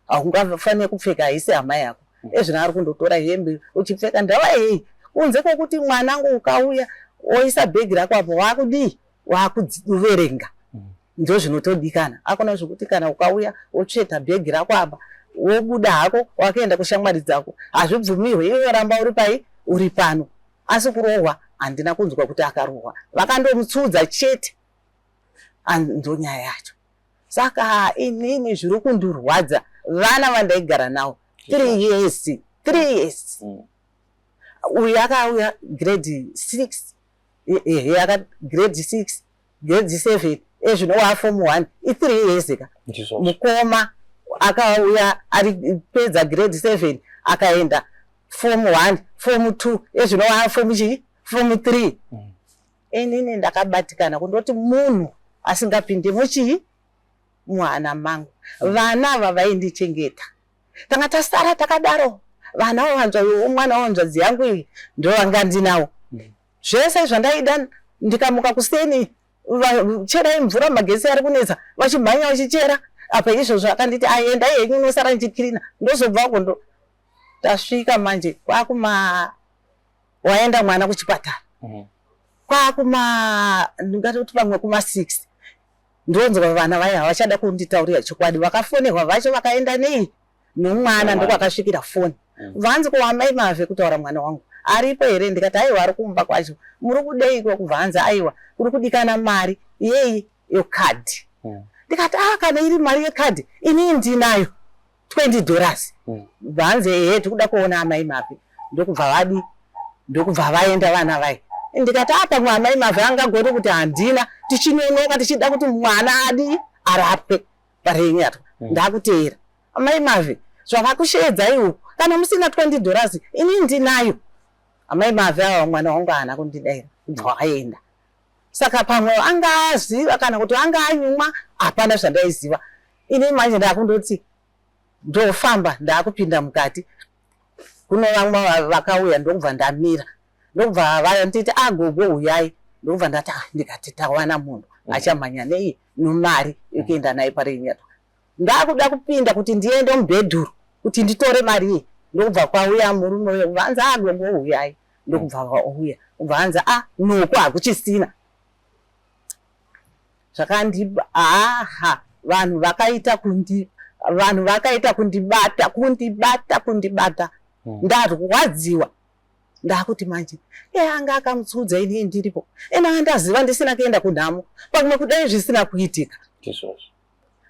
Speaker 8: haungafanire kupfeka haisi hama yako ezvino ari kundotora hembe uchipfeka ndava yei kunze kwokuti mwanangu ukauya oisa bhegi rako apo waakudii waakuverenga ndozvinotodikana akona zvekuti kana ukauya wotsveta bhegi rako apa wobuda hako wakaenda kushamwari dzako hazvibvumirwe iwe ramba uri pai uri pano asi kurohwa handina kunzwa kuti akarohwa vakandomutsudza chete ndonyaya yacho saka inini zviri kundirwadza vana vandaigara navo 3 years 3 years uyu akauya grade 6 ehe aka grade 6 grade 7 ezvino waa form 1 i3 years ka mukoma akauya ari pedza grade 7 akaenda form 1 form 2 ezvino waa form chii form 3 inini ndakabatikana kundoti munhu asingapinde muchii muhana mangu vana ava vaindichengeta tanga tasara takadaro vana vanzva mwana wanzvadzi yangu iyi ndovanga ndinawo zvese zvandaida ndikamuka kuseni cherai mvura magetsi ari kunetsa vachimhanya vachichera apa izvozvo akanditi aendai henyu unosara ndichikirina ndozobva kondo tasvika manje kwakuma waenda mwana kuchipatara kwakuma ndingatoti pamwe kuma 6 ndonzwa vana vaya havachada kunditaurira chokwadi vakafonerwa vacho vakaenda nei nomwana ndokwakasvikira foni vanzi ko amai mave kutaura mwana wangu aripo here ndikati aiwa ari kumba kwacho muri kudeiko kubva hanzi aiwa kuri kudikana mari yei yekadhi ndikati ah kana iri mari yekadhi inini ndinayo $20 vanzi ehe tikuda kuona amai mave ndokubva vadi ndokubva vaenda vana vai ndikati ah pamwe amai mave angagone kuti handina tichinonoka tichida kuti mwana adi arapwe parenyatwa ndakuteera amai mave zvavakusheedzai uku kana musina $20 inini ndinayo amai mave ava mwana wangu haana kundidaira kubva waenda saka pamwe anga aziva kana kuti anga anyumwa hapana zvandaiziva ini manje ndakundoti ndofamba ndakupinda mukati kuno vamwe vakauya ndokubva ndamira ndokubva vanditi agogo uyai ndokubva ndati ah ndikati tawana munhu achamhanya nei nomari yekuenda naye parenyatwa ndakuda kupinda kuti ndiende mubhedhuru kuti nditore mari iyi ndokubva kwauya murume uyo kubva anzi agogo uyai ndokubva vauya kubva anzi a noku hakuchisina zvakandi aha vanhu vakaita kundi vanhu vakaita kundibata kundibata kundibata ndarwadziwa ndakuti manje e anga akamutsudza inini ndiripo ena ndaziva ndisina kuenda kunhamo pamwe kudai zvisina kuitika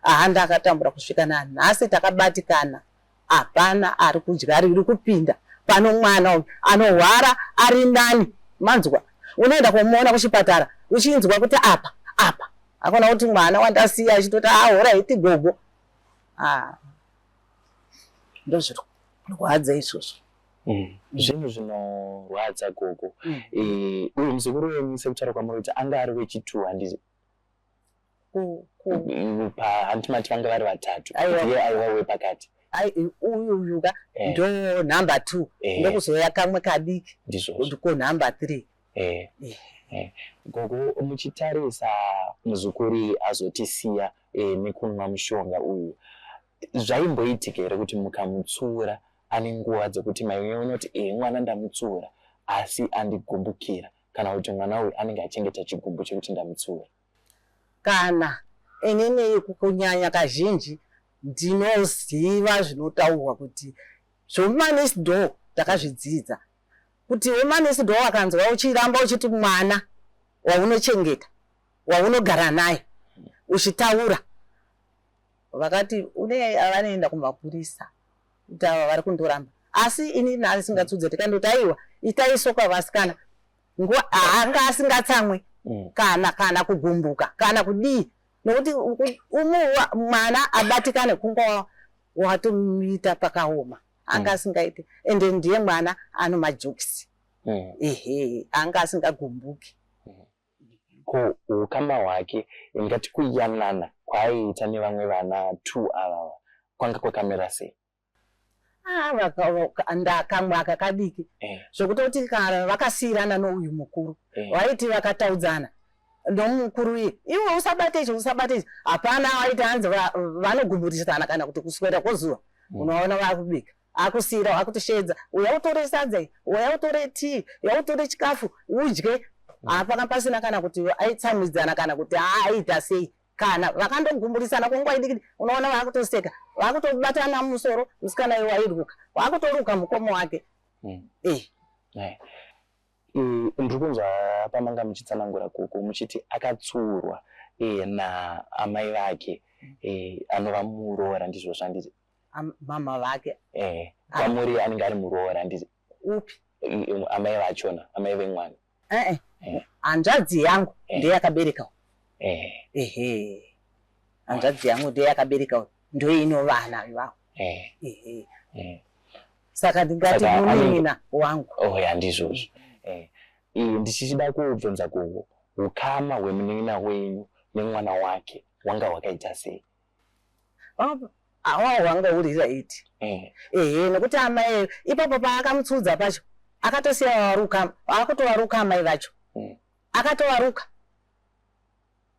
Speaker 8: aha ndakatambura kusvika nanhasi takabatikana hapana ari kudya riri kupinda pano mwana uyu anorwara ari nani. Manzwa, unoenda komuona kuchipatara uchinzwa kuti apa apa akona kuti mwana wandasiya achitoti ahoraiti ah, gogo. Ah, ndozvinorwadza izvozvo.
Speaker 9: Zvinhu zvinorwadza gogo. Uyu muzukuru wenyu sekutaura kwamuri kuti anga ari wechitu handiti? Hanti mati vanga vari vatatu, ndiye aiva wepakati?
Speaker 8: Uyu uyuka ndo number 2, ndokuzouya kamwe kadiki ko number 3.
Speaker 9: Gogo, muchitarisa muzukuru azotisiya nekunwa mushonga uyu, zvaimboitika here kuti mukamutsura ane nguva dzekuti maiona kuti mwana ndamutsura asi andigumbukira, kana kuti mwana uyu anenge achengeta chigumbu chekuti ndamutsura?
Speaker 8: Kana inini kunyanya kazhinji ndinoziva zvinotaurwa kuti zvomumanext door, takazvidzidza kuti wemanext door akanzwa uchiramba uchiti mwana waunochengeta waunogara naye uchitaura, vakati une vanoenda kumapurisa kuti ava vari kundoramba. Asi inini asingatsudze, tikandoti aiwa, itai soka vasikana, nguva haanga asingatsamwe kana kugumbuka kana kudii, nokuti umuwa mwana abatikane kunga watomuita pakaoma, anga asingaiti. Ende ndiye mwana ano majokes, ehe, anga asingagumbuki.
Speaker 9: Ko ukama hwake, ndingati kuyanana kwaaiita nevamwe vana two avava, kwanga kwakamira sei?
Speaker 8: Ah, ndakamwe aka kadiki zvekutoti kana vakasiyirana nouyu mukuru, vaiti vakataudzana nomukuru iye, iwe usabate ichi, usabate ichi, hapana vaiti hanzi vanogumburisana kana kuti kuswera kwozuva. Unoona vakubika, akusiyira, akutoshedza, uya utore sadza, uya utore tii, uya utore chikafu udye. Hapana pasina kana kuti aitsamwidzana kana kuti aita sei. Kana vakandogumburisana kwenguva idiki, unoona vakutoseka, vakutobatana musoro. Musikana iwe wairuka, wakutoruka mukoma wake.
Speaker 9: Ndiri kunzwa pamanga muchitsanangura kuku muchiti akatsurwa naamai vake, anova muroora, ndizvo zvanditi?
Speaker 8: Mama vake.
Speaker 9: Kwamuri anenge ari muroora, handiti?
Speaker 8: Upi?
Speaker 9: Amai vachona, amai vemwana.
Speaker 8: Ee, hanzvadzi yangu ndiye yakabereka. Ehe, hanzvadzi yangu ndiye yakabereka, ndoino vana ivavo. Ehe, saka ndingati munin'ina wangu.
Speaker 9: Oh ya, ndizvozvo. Ndichichida kubvunza kuwo ukama hwemunin'ina wenyu nemwana wake wanga hwakaita sei?
Speaker 8: Awa hwanga uri right. Ehe, nekuti amai ipapo paakamutsudza pacho akatosiya varuka, akutovaruka amai vacho. Akatovaruka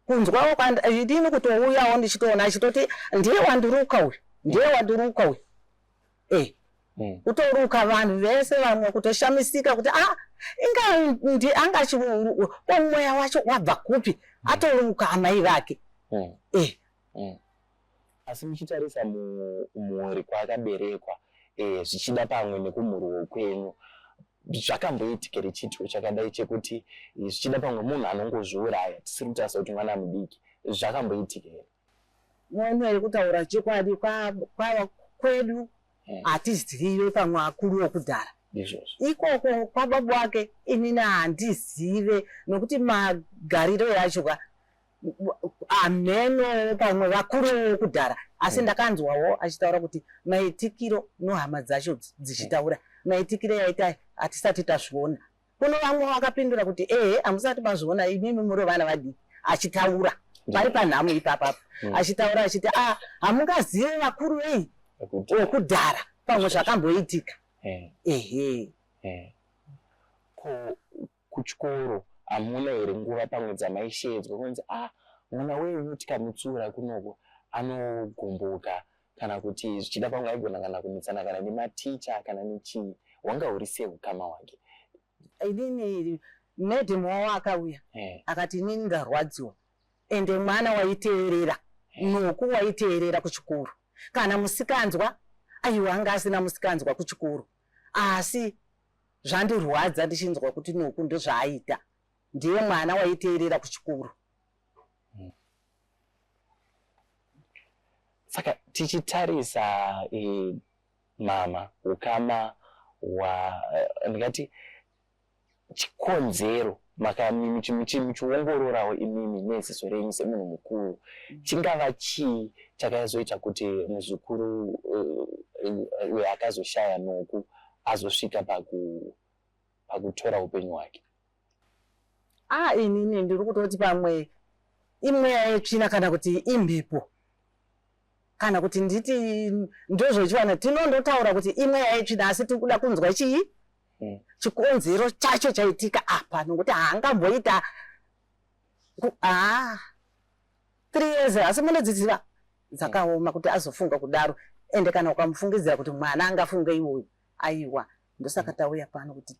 Speaker 8: kunzwawo idini kutouyawo ndichitoona achitoti ndiye wandiruka uyu, ndiye wandiruka uyu. Kutoruka vanhu vese, vamwe kutoshamisika kuti ah, inga ndi anga ko mweya wacho wabva kupi, atoruka amai vake.
Speaker 9: Asi muchitarisa mumhuri kwaakaberekwa, zvichida pamwe nekumhuriwo kwenyu, zvakamboitika here chiitiko chakadai chekuti zvichida pamwe munhu anongozviuraya, tisiri kutarisa kuti mwana mudiki? Zvakamboitika here?
Speaker 8: Muono here, kutaura chokwadi, kwedu hatizive pamwe akuru okudhara.
Speaker 9: Ndizvozvo.
Speaker 8: Ikoko kwababa wake inini handizive, nokuti magariro yacho ka hameno pamwe vakuru vokudhara. Asi ndakanzwawo achitaura kuti maitikiro nohama dzacho dzichitaura maitikiro yaita hatisati tazviona. Kuno vamwe vakapindura kuti ehe, hamusati mazviona imimi muri vana vadiki. Achitaura pari panhamo ipapapa, achitaura achiti a hamungazive vakuru vei wokudhara pamwe zvakamboitika. Ehe.
Speaker 9: Ko kuchikoro hamuna here nguva pamwe dzamaishedzwa kunzi ah, mwana wenyu tikamutsura kunoko anogumbuka, kana kuti zvichida pamwe aigona kana kunetsana kana nematicha kana nechii? Hwanga huri sei ukama hwake?
Speaker 8: Inini madam wavo akauya akati inini ndarwadziwa, ende mwana waiteerera, Noku waiteerera kuchikoro. Kana musikanzwa, aiwa, anga asina musikanzwa kuchikoro, asi zvandirwadza ndichinzwa kuti Noku ndozvaaita. Ndiye mwana waiteerera kuchikoro.
Speaker 9: Saka tichitarisa mama, ukama hwa ndingati Chikonzero muchiongororawo imimi neziso renyu semunhu mukuru, chingava chii chakazoita kuti muzukuru uyo akazoshaya Noku azosvika pakutora upenyu hwake?
Speaker 8: Ah, inini ndiri kutoti pamwe imweya yetsvina kana kuti imhepo kana kuti nditi ndozvochiwana tinondotaura kuti imweya yetsvina asi tiri kuda kunzwa chii chikonzero chacho chaitika apa nokuti haangamboita haa 3 years asi munodziziva dzakaoma kuti azofunga kudaro ende kana ukamufungidzira kuti mwana angafunge iwoyo aiwa ndosaka tauya pano kuti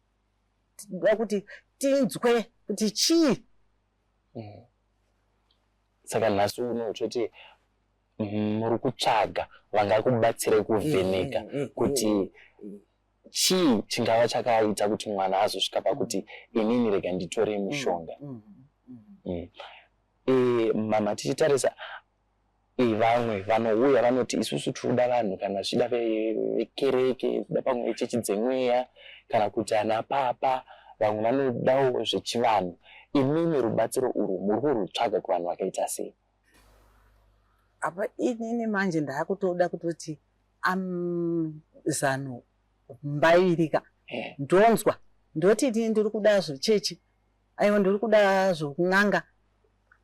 Speaker 8: tinoda kuti tinzwe kuti chii.
Speaker 9: Saka nhasi uno toti muri kutsvaga vangakubatsirai kuvheneka kuti chii chingava chakaita kuti mwana azosvika pakuti inini rega nditore mushonga. Mama, tichitarisa vamwe vanouya vanoti isusu tiri kuda vanhu kana zvichida vekereke, kuda pamwe vechechi dzemweya kana kuti ana papa, vamwe vanodawo zvechivanhu. Imimi rubatsiro urwu muri kurutsvaga kuvanhu vakaita sei?
Speaker 8: Apa inini manje ndakutoda kutoti zano mbairika ndonzwa ndoti inini ndiri kuda zvechechi, aiwa ndiri kuda zvokun'anga,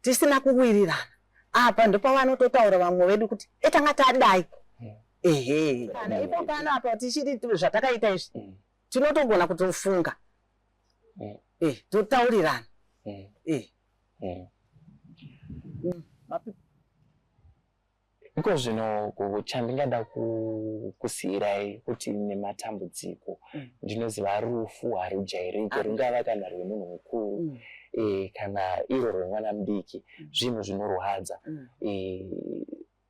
Speaker 8: tisina kuwirirana apa ndopavanototaura vamwe vedu kuti etanga tadai. Ehe, kana ipo pano apa tichiti zvatakaita izvi tinotogona kutofunga totaurirana.
Speaker 9: Iko zvino chandingada kusiyirai kuti nematambudziko, ndinoziva rufu harujairike, rungava kana rwemunhu mukuru kana iro rwemwana mudiki, zvinhu zvinorwadza.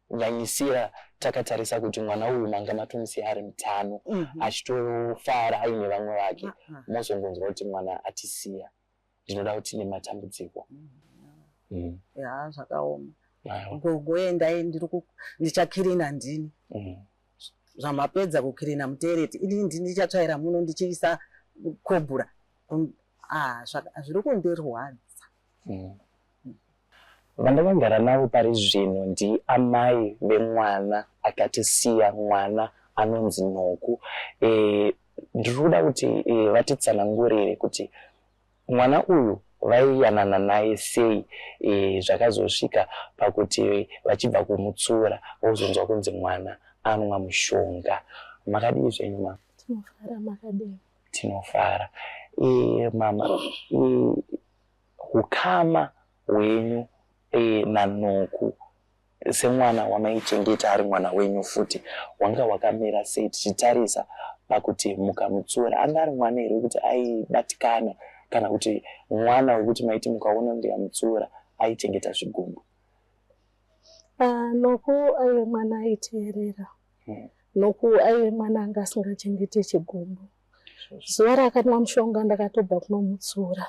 Speaker 9: Nyanyisira takatarisa kuti mwana uyu manga matomusiya ari mutano achitofara aine vamwe vake, mozongonzwa kuti mwana atisiya. Ndinoda kuti nematambudziko.
Speaker 8: Ya, zvakaoma. Gogo, endai, ndichakirina ndini. Zvamapedza kukirina mutereti, ini ndini ndichatsvaira muno ndichiisa kobhura. Zviri kundirwadza.
Speaker 9: Vandakagara navo pari zvino ndiamai vemwana akatisiya, mwana anonzi Noku. Ndiri kuda kuti vatitsanangurire kuti mwana uyu vaiyanana naye sei zvakazosvika pakuti vachibva kumutsura vozonzwa kunzi mwana anwa mushonga. Makadii zvenyu mama?
Speaker 6: Tinofara, makadii?
Speaker 9: Tinofara. Mama, hukama hwenyu naNoku semwana wamaichengeta ari mwana wenyu futi hwanga hwakamira sei, tichitarisa pakuti mukamutsura anga ari mwana here wekuti aibatikana kana kuti mwana wekuti maiti mukaona ndikamutsura aichengeta zvigumbu?
Speaker 6: Noku aive mwana aiteerera. Noku aive mwana anga asingachengete chigumbu. Zuva raakanwa mushonga ndakatobva kunomutsura.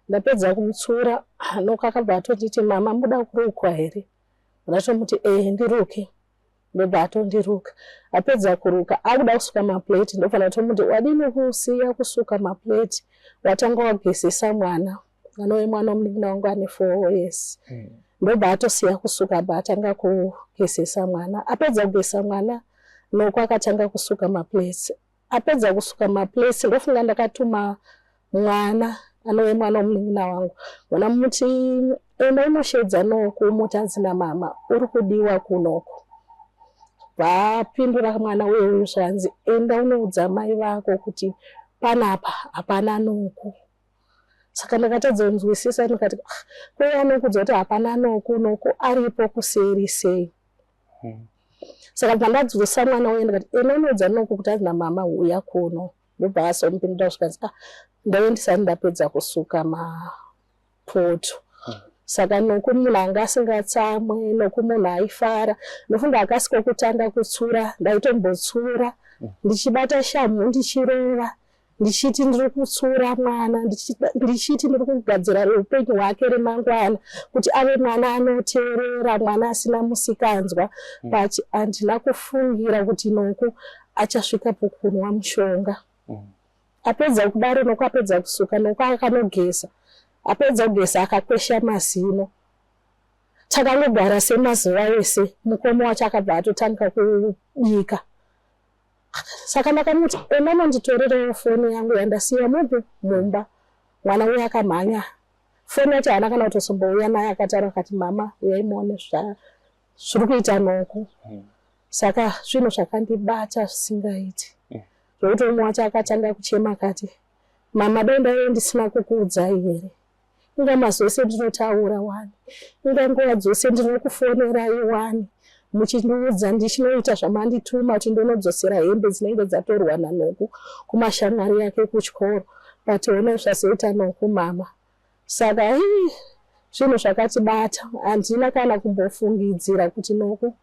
Speaker 6: Ndapedza kumutsura, Noku akabva atonditi mama muda kurukwa here? Ndatomuti ehe ndiruke. Ndobva atondiruka. Apedza kuruka akuda kusuka maplate ndobva ndatomuti wadini kusiya kusuka maplate watanga wagezesa mwana anove mwana wemunin'ina wangu ane 4 years. Ndobva atosiya kusuka abva atanga kugezesa mwana. Apedza kugezesa mwana Noku akatanga kusuka maplates. Apedza kusuka maplates ndofunga ndakatuma mwana anove mwana wemunin'ina wangu, mwana muti enda unoshedza Noku umuti anzi namama uri kudiwa kunoku. Vapindura mwana uyu zvanzi enda unoudza mai vako kuti panapa hapana Noku. Saka ndakatadza kunzwisisa ndikati ah, ko anokudza kuti hapana Noku, Noku aripo kuseri sei? Saka pandadzosa mwana uye ndikati enda unoudza Noku kuti anzi namama huya kuno. Ndobva azomupindura zvikanzi ah, ndaive ndisati ndapedza kusuka mapoto. Saka Noku munhu anga asingatsamwe, Noku munhu aifara. Ndofunga akasiko kutanga kutsura, ndaitombotsura ndichibata shamhu ndichirova, ndichiti ndiri kutsura mwana, ndichiti ndiri kugadzira upenyu hwake remangwana kuti ave mwana anoteerera, mwana asina musikanzwa. But handina kufungira kuti Noku achasvika pokunwa mushonga.
Speaker 10: Apedza kudaro Noku apedza kusuka Noku akanogeza. Apedza kugeza akakwesha mazino. Takangogara semazuva ese mukoma wacho akabva atotanga kubika. Saka ndakamuti enda nonditorerawo foni yangu yandasiya mupi mumba. Mwana uya akamhanya foni yacho haana kana kutozombouya naye akataura akati mama uyai muone zviri kuita Noku. Saka zvinhu zvakandibata zvisingaiti. Zvekuti umwe wacho akatanga kuchema akati mama dai ndaive ndisina kukuudzai here inga mazuva ese ndinotaura wani inga nguva dzose ndinokufonerai wani muchindiudza ndichinoita zvamandituma kuti ndonodzosera hembe dzinenge dzatorwa naNoku kumashamwari yake kuchikoro but honai zvazoita Noku mama saka hii zvinhu zvakatibata handina kana kumbofungidzira kuti Noku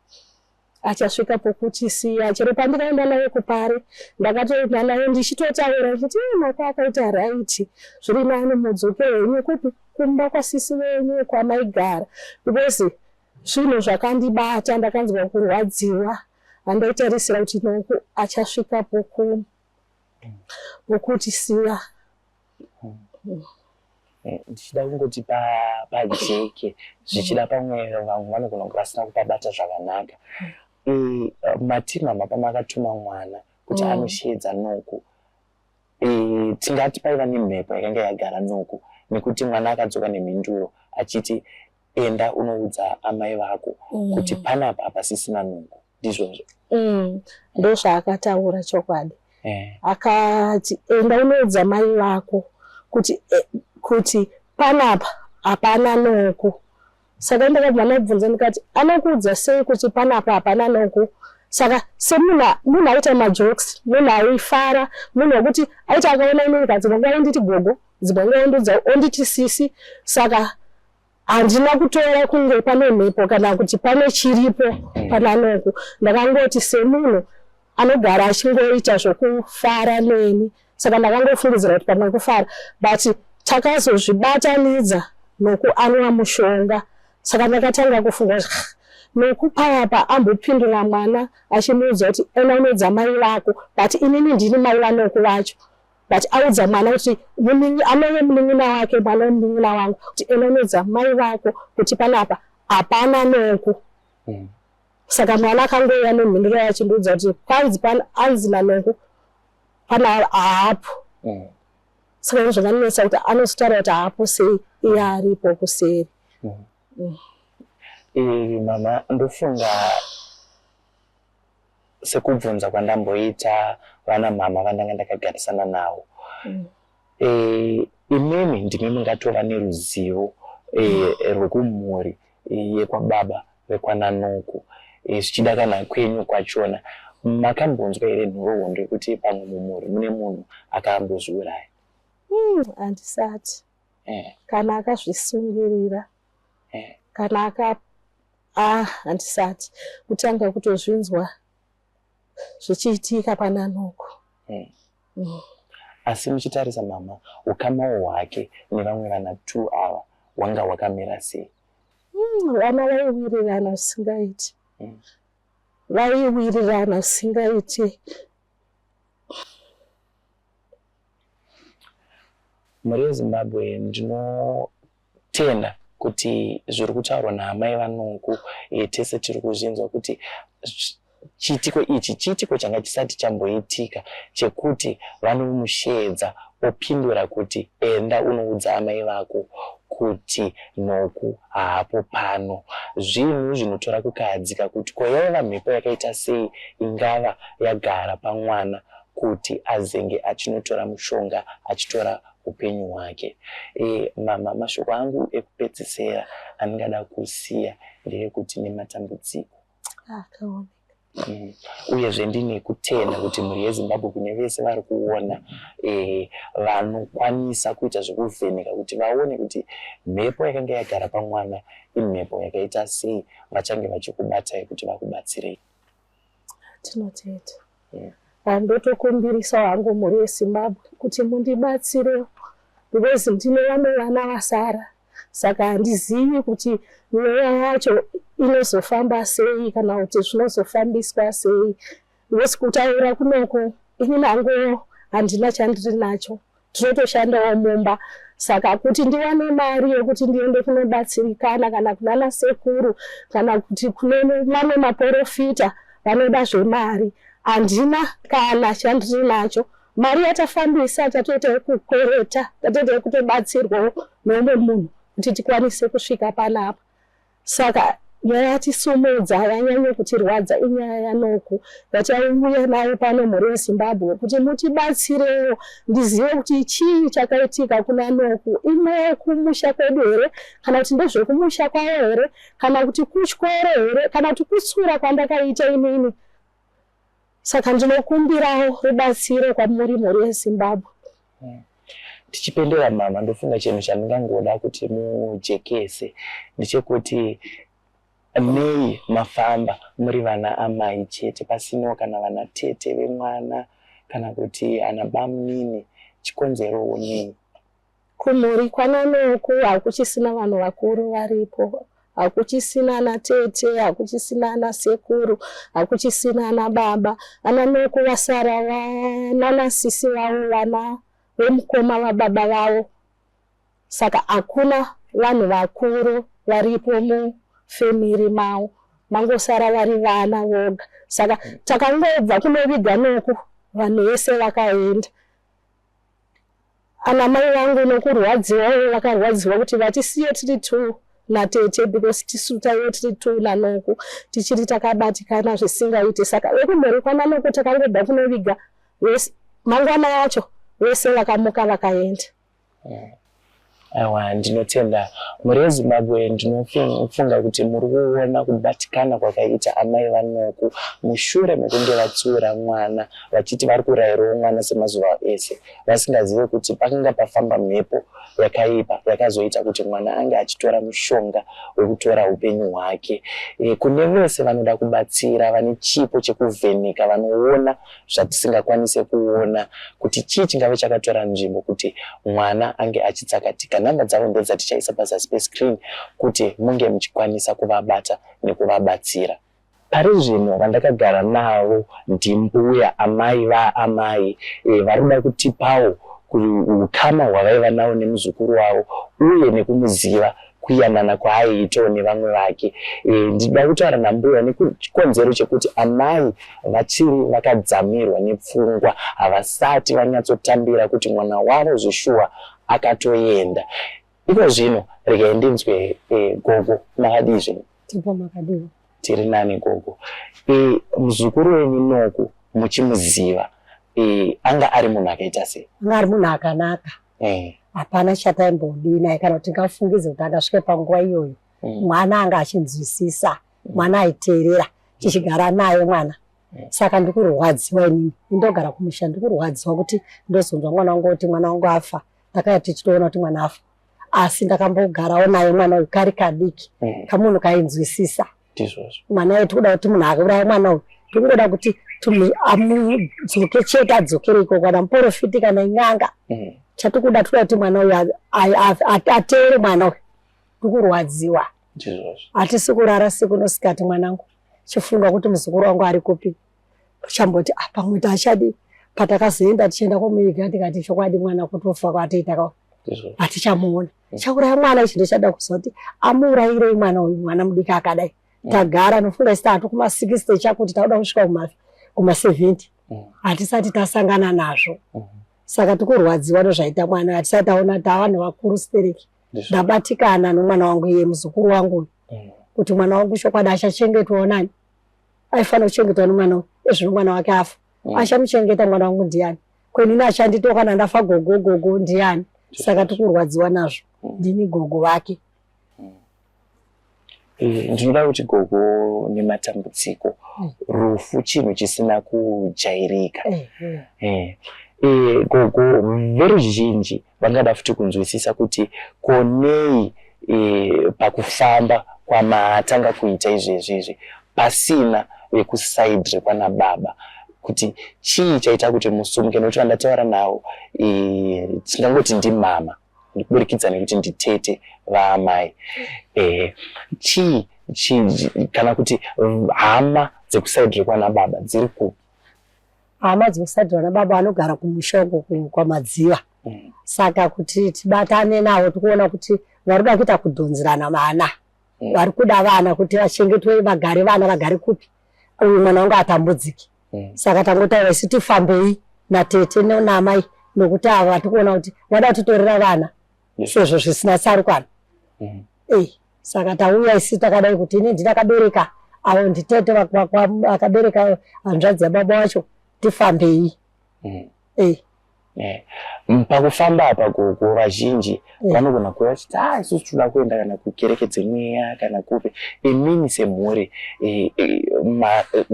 Speaker 10: achasvika pokutisiya chero pandikaenda naye kupare ndakatoenda naye ndichitotaura ndichiti eh, Noku akaita right zviri nani mudzoke henyu kupi kumba kwasisi venyu kwamaigara because zvinhu zvakandibata ndakanzwa kurwadziwa handaitarisira kuti Noku achasvika pokutisiya.
Speaker 9: Ndichida kungoti pajeke zvichida pamwe vamwe vanogona kunge vasina kupabata zvakanaka. Mati mama pamakatuma mwana kuti anosheedza Noku, tingati paiva nemhepo yakanga yagara Noku nekuti mwana akadzoka nemhinduro achiti enda unoudza amai vako kuti panapa hapasisina Noku, ndizvozvo?
Speaker 10: Ndozvaakataura chokwadi. Akati enda unoudza mai vako kuti panapa hapana Noku. Saka ndakabva ndabvunza ndikati anokuudza sei kuti panapa hapana Noku? Saka semunhu munhu aita majokes, munhu aifara, munhu wekuti aiti akaona inini ka dzimwe nguva ainditi gogo, dzimwe nguva ondiudza onditi sisi. Saka handina kutora kunge pane mhepo kana kuti pane chiripo pana Noku. Ndakangoti semunhu anogara achingoita zvokufara neni, saka ndakangofungidzira kuti pamwe kufara, but takazozvibatanidza Noku anwa mushonga. Saka ndakatanga kufunga kuti Noku payapa ambopindura mwana achimuudza kuti enda unoudza mai vako, but inini ndini mai vaNoku vacho, but audza mwana kuti amai vemunin'ina wake, mwana wemunin'ina wangu, kuti enda unoudza mai vako kuti panapa hapana Noku. Saka mwana akangouya nemhinduro yachindiudza kuti kwanzi anzi naNoku pana haapo. Saka ini zvakandinetsa kuti anozotaura kuti haapo sei iye aripo kuseri.
Speaker 9: Mama, ndofunga sekubvunza kwandamboita vana mama vandanga ndakagarisana navo, imimi ndimi mungatova neruzivo rwekumhuri yekwababa vekwananoku, zvichida kana kwenyu kwachona makambonzwa here nhoroondo yekuti pamwe mumhuri mune munhu akambozviuraya?
Speaker 10: Handisati. Kana akazvisungirira, kana aka handisati kutanga kutozvinzwa zvichiitika panaNoku.
Speaker 9: Asi muchitarisa mama, ukama hwake nevamwe vana 2 ava hwanga hwakamira sei?
Speaker 10: Vana vaiwirirana zvisingaiti. Vaiwirirana zvisingaiti.
Speaker 9: Mhuri yeZimbabwe, ndinotenda kuti zviri kutaurwa naamai vaNoku tese tiri kuzvinzwa kuti chiitiko ichi chiitiko changa chisati chamboitika chekuti vanomusheedza opindura kuti enda unoudza amai vako kuti Noku haapo pano. Zvinhu zvinotora kukahadzika kuti ko yaiva mhepo yakaita sei ingava yagara pamwana kuti azenge achinotora mushonga achitora upenyu hwake. Mama, mashoko angu ekupedzesera andingada kusiya ndeekuti nematambudziko.
Speaker 10: Akaoneka.
Speaker 9: Uyezve ndine kutenda kuti mhuri yeZimbabwe kune vese vari kuona vanokwanisa kuita zvekuvheneka kuti vaone kuti mhepo yakanga yagara pamwana imhepo yakaita sei, vachange vachikubatai kuti vakubatsirei.
Speaker 10: Tinotenda. Ndotokumbirisa hangu mhuri yeZimbabwe kuti mundibatsirewo because ndine vamwe vana vasara, saka handizivi kuti mweya yacho inozofamba sei kana kuti zvinozofambiswa sei, because kutaura kunoko inini hangu Handina chandiri nacho. Tinotoshandawo mumba saka kuti ndiwane mari yekuti ndiende kunobatsirikana kana kunana sekuru kana kuti kune mamwe maporofita vanoda zvemari handina kana chandiri nacho. Mari yatafambisa tatoita yekukwereta, tatoita yekutobatsirwawo neumwe munhu kuti tikwanise kusvika panapa. Saka nyaya yatisumudza yanyanya kutirwadza inyaya yaNoku yatauya nayo pano mhuri yeZimbabwe kuti mutibatsirewo ndizive kuti chii chakaitika kuna Noku. Imwewo kumusha kwedu here kana kuti ndezvekumusha kwavo here kana kuti kuchikoro here kana kuti kutsura kwandakaita inini. Saka ndinokumbirawo rubatsiro kwamuri mhuri yeZimbabwe.
Speaker 9: Tichipendera mama, ndofunga chinhu chandingangoda kuti mujekese ndechekuti nei mafamba muri vana amai chete pasinawo kana vana tete vemwana kana kuti ana bamunini, chikonzerowo nei?
Speaker 10: Kumhuri kwaNanoku hakuchisina vanhu vakuru varipo, hakuchisina ana tete, hakuchisina ana sekuru, hakuchisina ana baba. Ana Noku vasara nana sisi vavo vana vemukoma vababa vavo. Saka hakuna vanhu vakuru varipo mufemiri mavo, mangosara vari vana voga. Saka takangobva kunoviga Noku vanhu vese vakaenda. Ana mai vangu nokurwadziwa vakarwadziwa kuti vatisiye tiri two natete because tisu taive tiri two naNoku tichiri takabatikana zvisingaite saka vekumhuri kwanaNoku takangobva kunoviga mangwana yacho vese vakamuka vakaenda.
Speaker 9: Aiwa, ndinotenda mhuri yeZimbabwe. Ndinofunga kuti muri kuona kubatikana kwakaita amai vaNoku mushure mekunge vatsiura mwana vachiti vari kurairawo mwana semazuva ese, vasingazive kuti pakanga pafamba mhepo yakaipa yakazoita kuti mwana ange achitora mushonga wekutora upenyu hwake. E, kune vese vanoda kubatsira, vane chipo chekuvheneka, vanoona zvatisingakwanise kuona kuti chii chingave chakatora nzvimbo kuti mwana ange achitsakatika. Nhamba dzavo ndodzatichaisa pazasi pescreen kuti munge muchikwanisa kuvabata nekuvabatsira. Pari zvino vandakagara navo ndimbuya amai vaamai e, vari kuda kutipawo ukama hwavaiva nawo nemuzukuru wavo uye nekumuziva kuyanana kwaaiitawo nevamwe vake. E, ndinoda kutaura nambuya nechikonzero chekuti amai vachiri vakadzamirwa nepfungwa, havasati vanyatsotambira kuti mwana wavo zveshuwa akatoenda. Iko zvino regai ndinzwe e, gogo makadii zvenyu?
Speaker 11: Tipo makadii?
Speaker 9: Tiri nani gogo. E, muzukuru wenyu Noku muchimuziva e, anga ari munhu akaita sei?
Speaker 11: Anga ari munhu akanaka.
Speaker 9: Eh.
Speaker 11: Hapana chataimbodii naye kana kuti tingafungidze kuti angasvike panguva iyoyo. Mwana anga achinzwisisa, mwana aiteerera, tichigara naye mwana. Saka ndikurwadziwa inini, ndogara kumusha ndikurwadziwa kuti ndozonzwa mwana wangu oti mwana wangu afa. Takaya tichitoona kuti mwana afa. Asi ndakambogarawo naye mwana uyu kari kadiki, kamunhu kainzwisisa.
Speaker 9: Ndizvozvo.
Speaker 11: Mwana uyu tikuda kuti munhu akauraya mwana uyu, tikungoda kuti amudzoke chete, adzokere ikoko, kana muporofiti kana in'anga. Chatikuda tikuda kuti mwana uyu ateere mwana uyu. Ndikurwadziwa.
Speaker 9: Ndizvozvo.
Speaker 11: Hatisi kurara siku nosikati mwanangu. Chifunga kuti muzukuru wangu ari kupi. Chamboti ah, pamwe tachadi patakazoenda tichienda kumuiga tikati chokwadi mwana kutofa kwatoita ka. Hatichamuona. Chauraya mwana ichi ndochada kuziva kuti amuurayirei mwana uyu mwana mudiki akadai. Tagara nofunga isu tatu kuma 60 chakuti tauda kusvika kuma 70. Hatisati tasangana nazvo. Saka tikurwadziwa nozvaita mwana hatisati taona tavanhu vakuru stereki. Ndabatikana nomwana wangu iye muzukuru wangu uyu. Kuti mwana wangu chokwadi achachengetwawo nani? Aifanira kuchengetwa nomwana uyu. Ezvino mwana wake afa. Achamuchengeta mwana wangu ndiani? Kwenini achanditoka kana ndafa gogo gogo ndiani? Saka tikurwadziwa nazvo. Ndini gogo vake.
Speaker 9: Ndinoda kuti gogo nematambudziko, rufu chinhu chisina kujairika. Gogo veruzhinji vangada futi kunzwisisa kuti ko nei pakufamba kwamatanga kuita izvezvi izvi pasina vekusaidhi rekwana baba, kuti chii chaita kuti musumuke, nekuti vandataura navo tingangoti ndimama kuburikidza nekuti nditete vaamai. Chii kana kuti hama dzekusaidhi rekwana baba dziri kupi?
Speaker 11: Hama dzekusaidhi vana baba vanogara kumusha uko kwaMadziva. Saka kuti tibatane navo tikuona kuti vari kuda kuita kudhonzerana vana. Vari kuda vana kuti vachengetwe vagare vana vagare kupi? Uyu mwana wangu atambudziki. Saka tangotaura isu tifambei natete naamai nokuti ava vatikuona kuti vada kutitorera vana sezvo zvisina tsarukano. Eh, saka tauya isu takadai kuti ini ndinakabereka avo nditete vakabereka hanzvadzi yababa wacho tifambei. Eh.
Speaker 9: Eh. Pakufamba apa gogo vazhinji eh. vanogona kuuya vachiti ah isusu tinoda kuenda kana kukereke dzemweya kana kupi imini semhuri eh,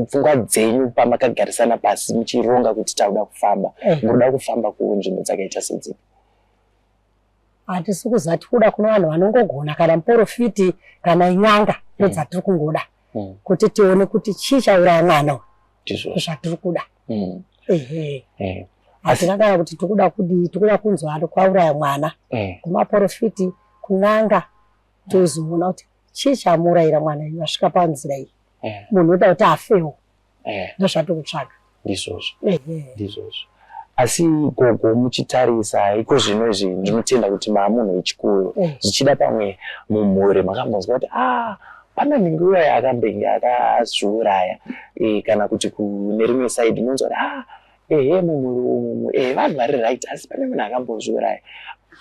Speaker 9: pfungwa dzenyu pamakagarisana pasi muchironga kuti takuda kufamba munoda kufamba kunzvimbo dzakaita sedzipi
Speaker 11: hatisi kuzati kuda kuno vanhu vanongogona kana muporofiti kana n'anga ndodzatiri kungoda kuti tione kuti chii chauraya mwana uyu zvatiri kuda mm. ehe eh. hatina kana kuti tikuda kudii tikuda kunzwa ano kwauraya mwana eh. kumaporofiti kun'anga tozoona kuti chii chamuurayira mwana uyu asvika panzira iyi eh. munhu oda kuti afewo ndozvatiri kutsvaga
Speaker 9: ndizvozvo ndizvozvo asi gogo muchitarisa iko zvino izvi ndinotenda kuti maamunhu wechikuru zvichida pamwe mumhuri makambonzwa kuti ah pana nhingi uya akambenge akazviuraya e, kana kuti kune rimwe side munonzwa kuti ah ehe mumhuri umumu ehe vanhu vari right asi pane munhu akambozviuraya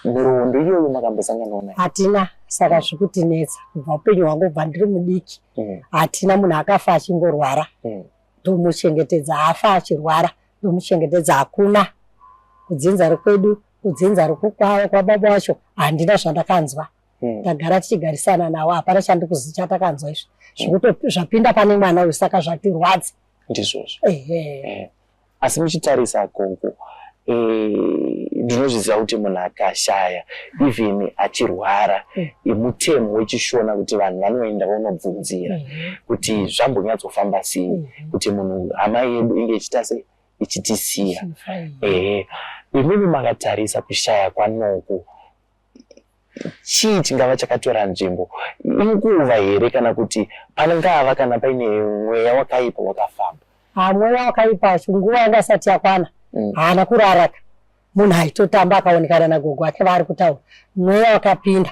Speaker 9: nhoroondo iyoyo makambosanganawo nayo
Speaker 11: hatina saka zvikutinetsa kubva upenyu hwangu kubva ndiri mudiki mm. hatina munhu akafa achingorwara mm. ndomuchengetedza afa achirwara ndomuchengetedza hakuna kudzinza rekwedu kudzinza rekukwavo kwababa wacho handina zvandakanzwa hmm. tagara tichigarisana nawo hapana chandikuzi chatakanzwa izvi zvekuto zvapinda pane mwana uyu saka zvatirwadza
Speaker 9: ndizvozvo ehe eh. asi muchitarisa gogo eh, ndinozviziva kuti munhu akashaya even achirwara hmm. mutemo wechishona kuti vanhu vanoenda vonobvunzira hmm. kuti zvambonyatsofamba sei kuti munhu hama yedu inge ichiita sei ichitisiya ehe imimi makatarisa kushaya kwanoku chii chingava chakatora nzvimbo inguva here kana kuti pangava kana paine mweya wakaipa wakafamba
Speaker 11: ha mweya wakaipa nguva yanga isati yakwana mm. haana kuraraka munhu aitotamba akaonekana nagogo ake vaari kutaura mweya wakapinda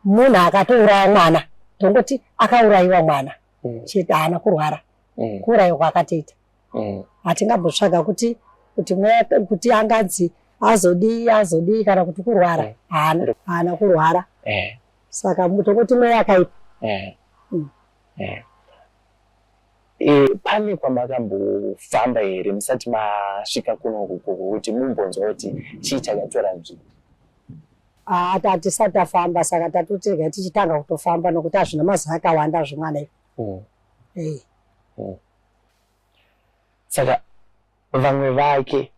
Speaker 11: munhu akatouraya mwana tongoti akaurayiwa mwana mm. chete haana kurwara mm. kuurayiwa kwaakatoita mm. hatingambotsvaga kuti kuti mweya kuti anganzi azodii azodii kana kuti kurwara mm. haana haana kurwara eh. saka tongoti mweya akaipa
Speaker 9: eh. mm. eh. E, pane kwamakambofamba here musati masvika kuno kuti mumbonzwa kuti chii chakatora nzvimbo?
Speaker 11: Hatisati tafamba saka tatoti regai tichitanga kutofamba nokuti hazvina mazuva akawanda zvemwana ivo. Mm.
Speaker 9: Eh. Mm. Saka vamwe vake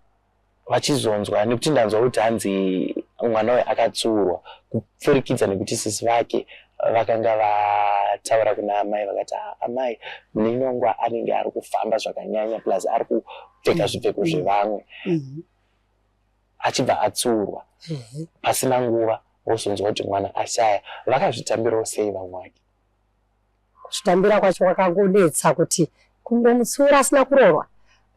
Speaker 9: vachizonzwa nekuti ndanzwa kuti hanzi mwana uyu akatsuurwa kupfurikidza nekuti sisi vake vakanga vataura kuna amai vakati ah, amai munin'ina wangu anenge ari kufamba zvakanyanya plus ari kupfeka zvipfeko mm. zvevamwe mm-hmm. achibva atsuurwa mm-hmm. pasina nguva wozonzwa kuti mwana ashaya vakazvitambirawo sei vamwe vake
Speaker 11: Kuzvitambira kwacho kwakangonetsa kuti kungomutsiura asina kuroorwa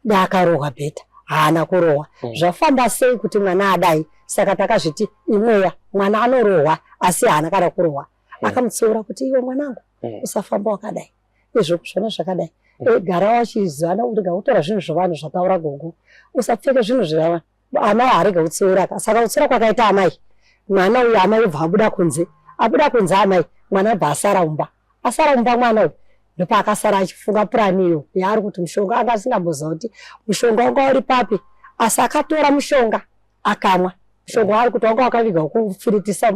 Speaker 11: dai akarohwa better haana kurohwa mm. Zvafamba sei kuti mwana adai saka takazviti imweya mwana anorohwa asi haana kana kurohwa mm. Akamutsiura kuti iwe mwanangu mm. usafamba wakadai izvo kuzvona zvakadai mm. E, gara wachizivana urega kutora zvinhu zvevanhu zvataura gogo usapfeke zvinhu zvevanhu amai haarege kutsiura ka saka kutsiura kwakaita amai mwana uyu amai obva abuda kunze abuda kunze amai mwana abva asara mumba asara mumba mwana uyu ndopaakasara achifunga purani iyo yaari kuti mushonga anga asingamboziva kuti mushonga wanga uri papi asi akatora mushonga akamwa mushonga waari kuti wanga wakaviga wekufiritisa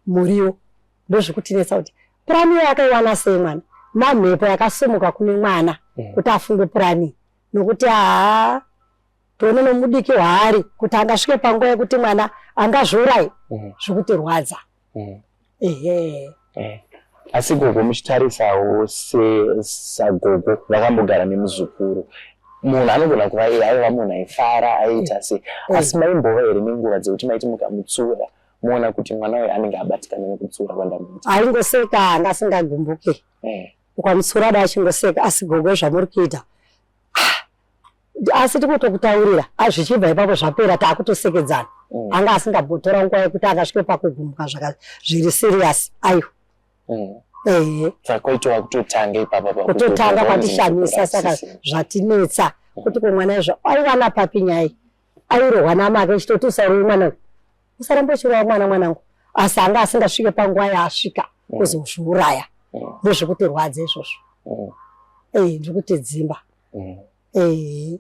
Speaker 11: muriwo ndozvikutinetsa kuti purani iyo yakaiwana sei mwana mamhepo yakasimuka kune mwana mm. kuti afunge purani nokuti haa tione nomudiki hwaari kuti angasvike panguva yekuti mwana angazviurayi mm. zvikutirwadza mm. ehe
Speaker 9: eh. Asi gogo muchitarisawo sagogo vakambogara nemuzukuru munhu anogona kuva iye aiva munhu aifara aiita sei mm. asi maimbova here nenguva dzekuti maiti mukamutsiura moona kuti mwana uyu anenge abatikana nekutsiura kwandamuita
Speaker 11: aingoseka anga asingagumbuke eh. ukamutsiura da achingoseka asi gogo zvamuri kuita ah, Asi tikutokutaurira zvichibva ipapo zvapera takutosekedzana. Anga asingambotora nguva yekuti angasvike pakugumbuka zvaka zviri serious aiwa. Ehe.
Speaker 9: Saka kwaitova kutotanga ipapa pa
Speaker 11: Kutotanga kwatishamisa saka zvatinetsa kuti ko mwana izvo aiwana papi nhai? Airohwa namake achitoti usarove mwana uyu. Usaramba uchirova mwana mwanangu. Asi anga asingasvike panguva yaasvika kuzozviuraya. Ndozvekutirwadza izvozvo. Eh, ndiri Eh.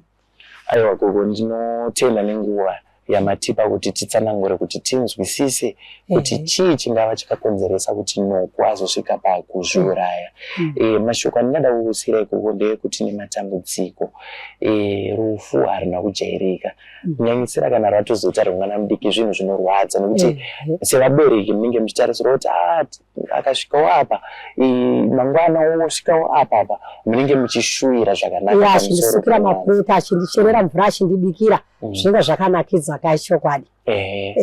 Speaker 9: Aiwa gogo ndinotenda nenguva yamatipa kuti titsanangure kuti tinzwisise kuti chii chingava chakakonzeresa kuti Noku azosvika pakuzviuraya. E, mashoko andingada kukusiirai gogo ndeyekuti nematambudziko e, rufu haruna kujairika kunyanyisira kana rwatozoita rwemwana mudiki zvinhu zvinorwadza nekuti sevabereki munenge muchitarisira kuti ah, akasvikawo apa mangwana wosvikawo apa apa munenge muchishuwira zvakanaka
Speaker 11: achindisukira mapureta achindicherera mvura achindibikira mm. zvinenge zvakanakidza kai chokwadi
Speaker 9: eh.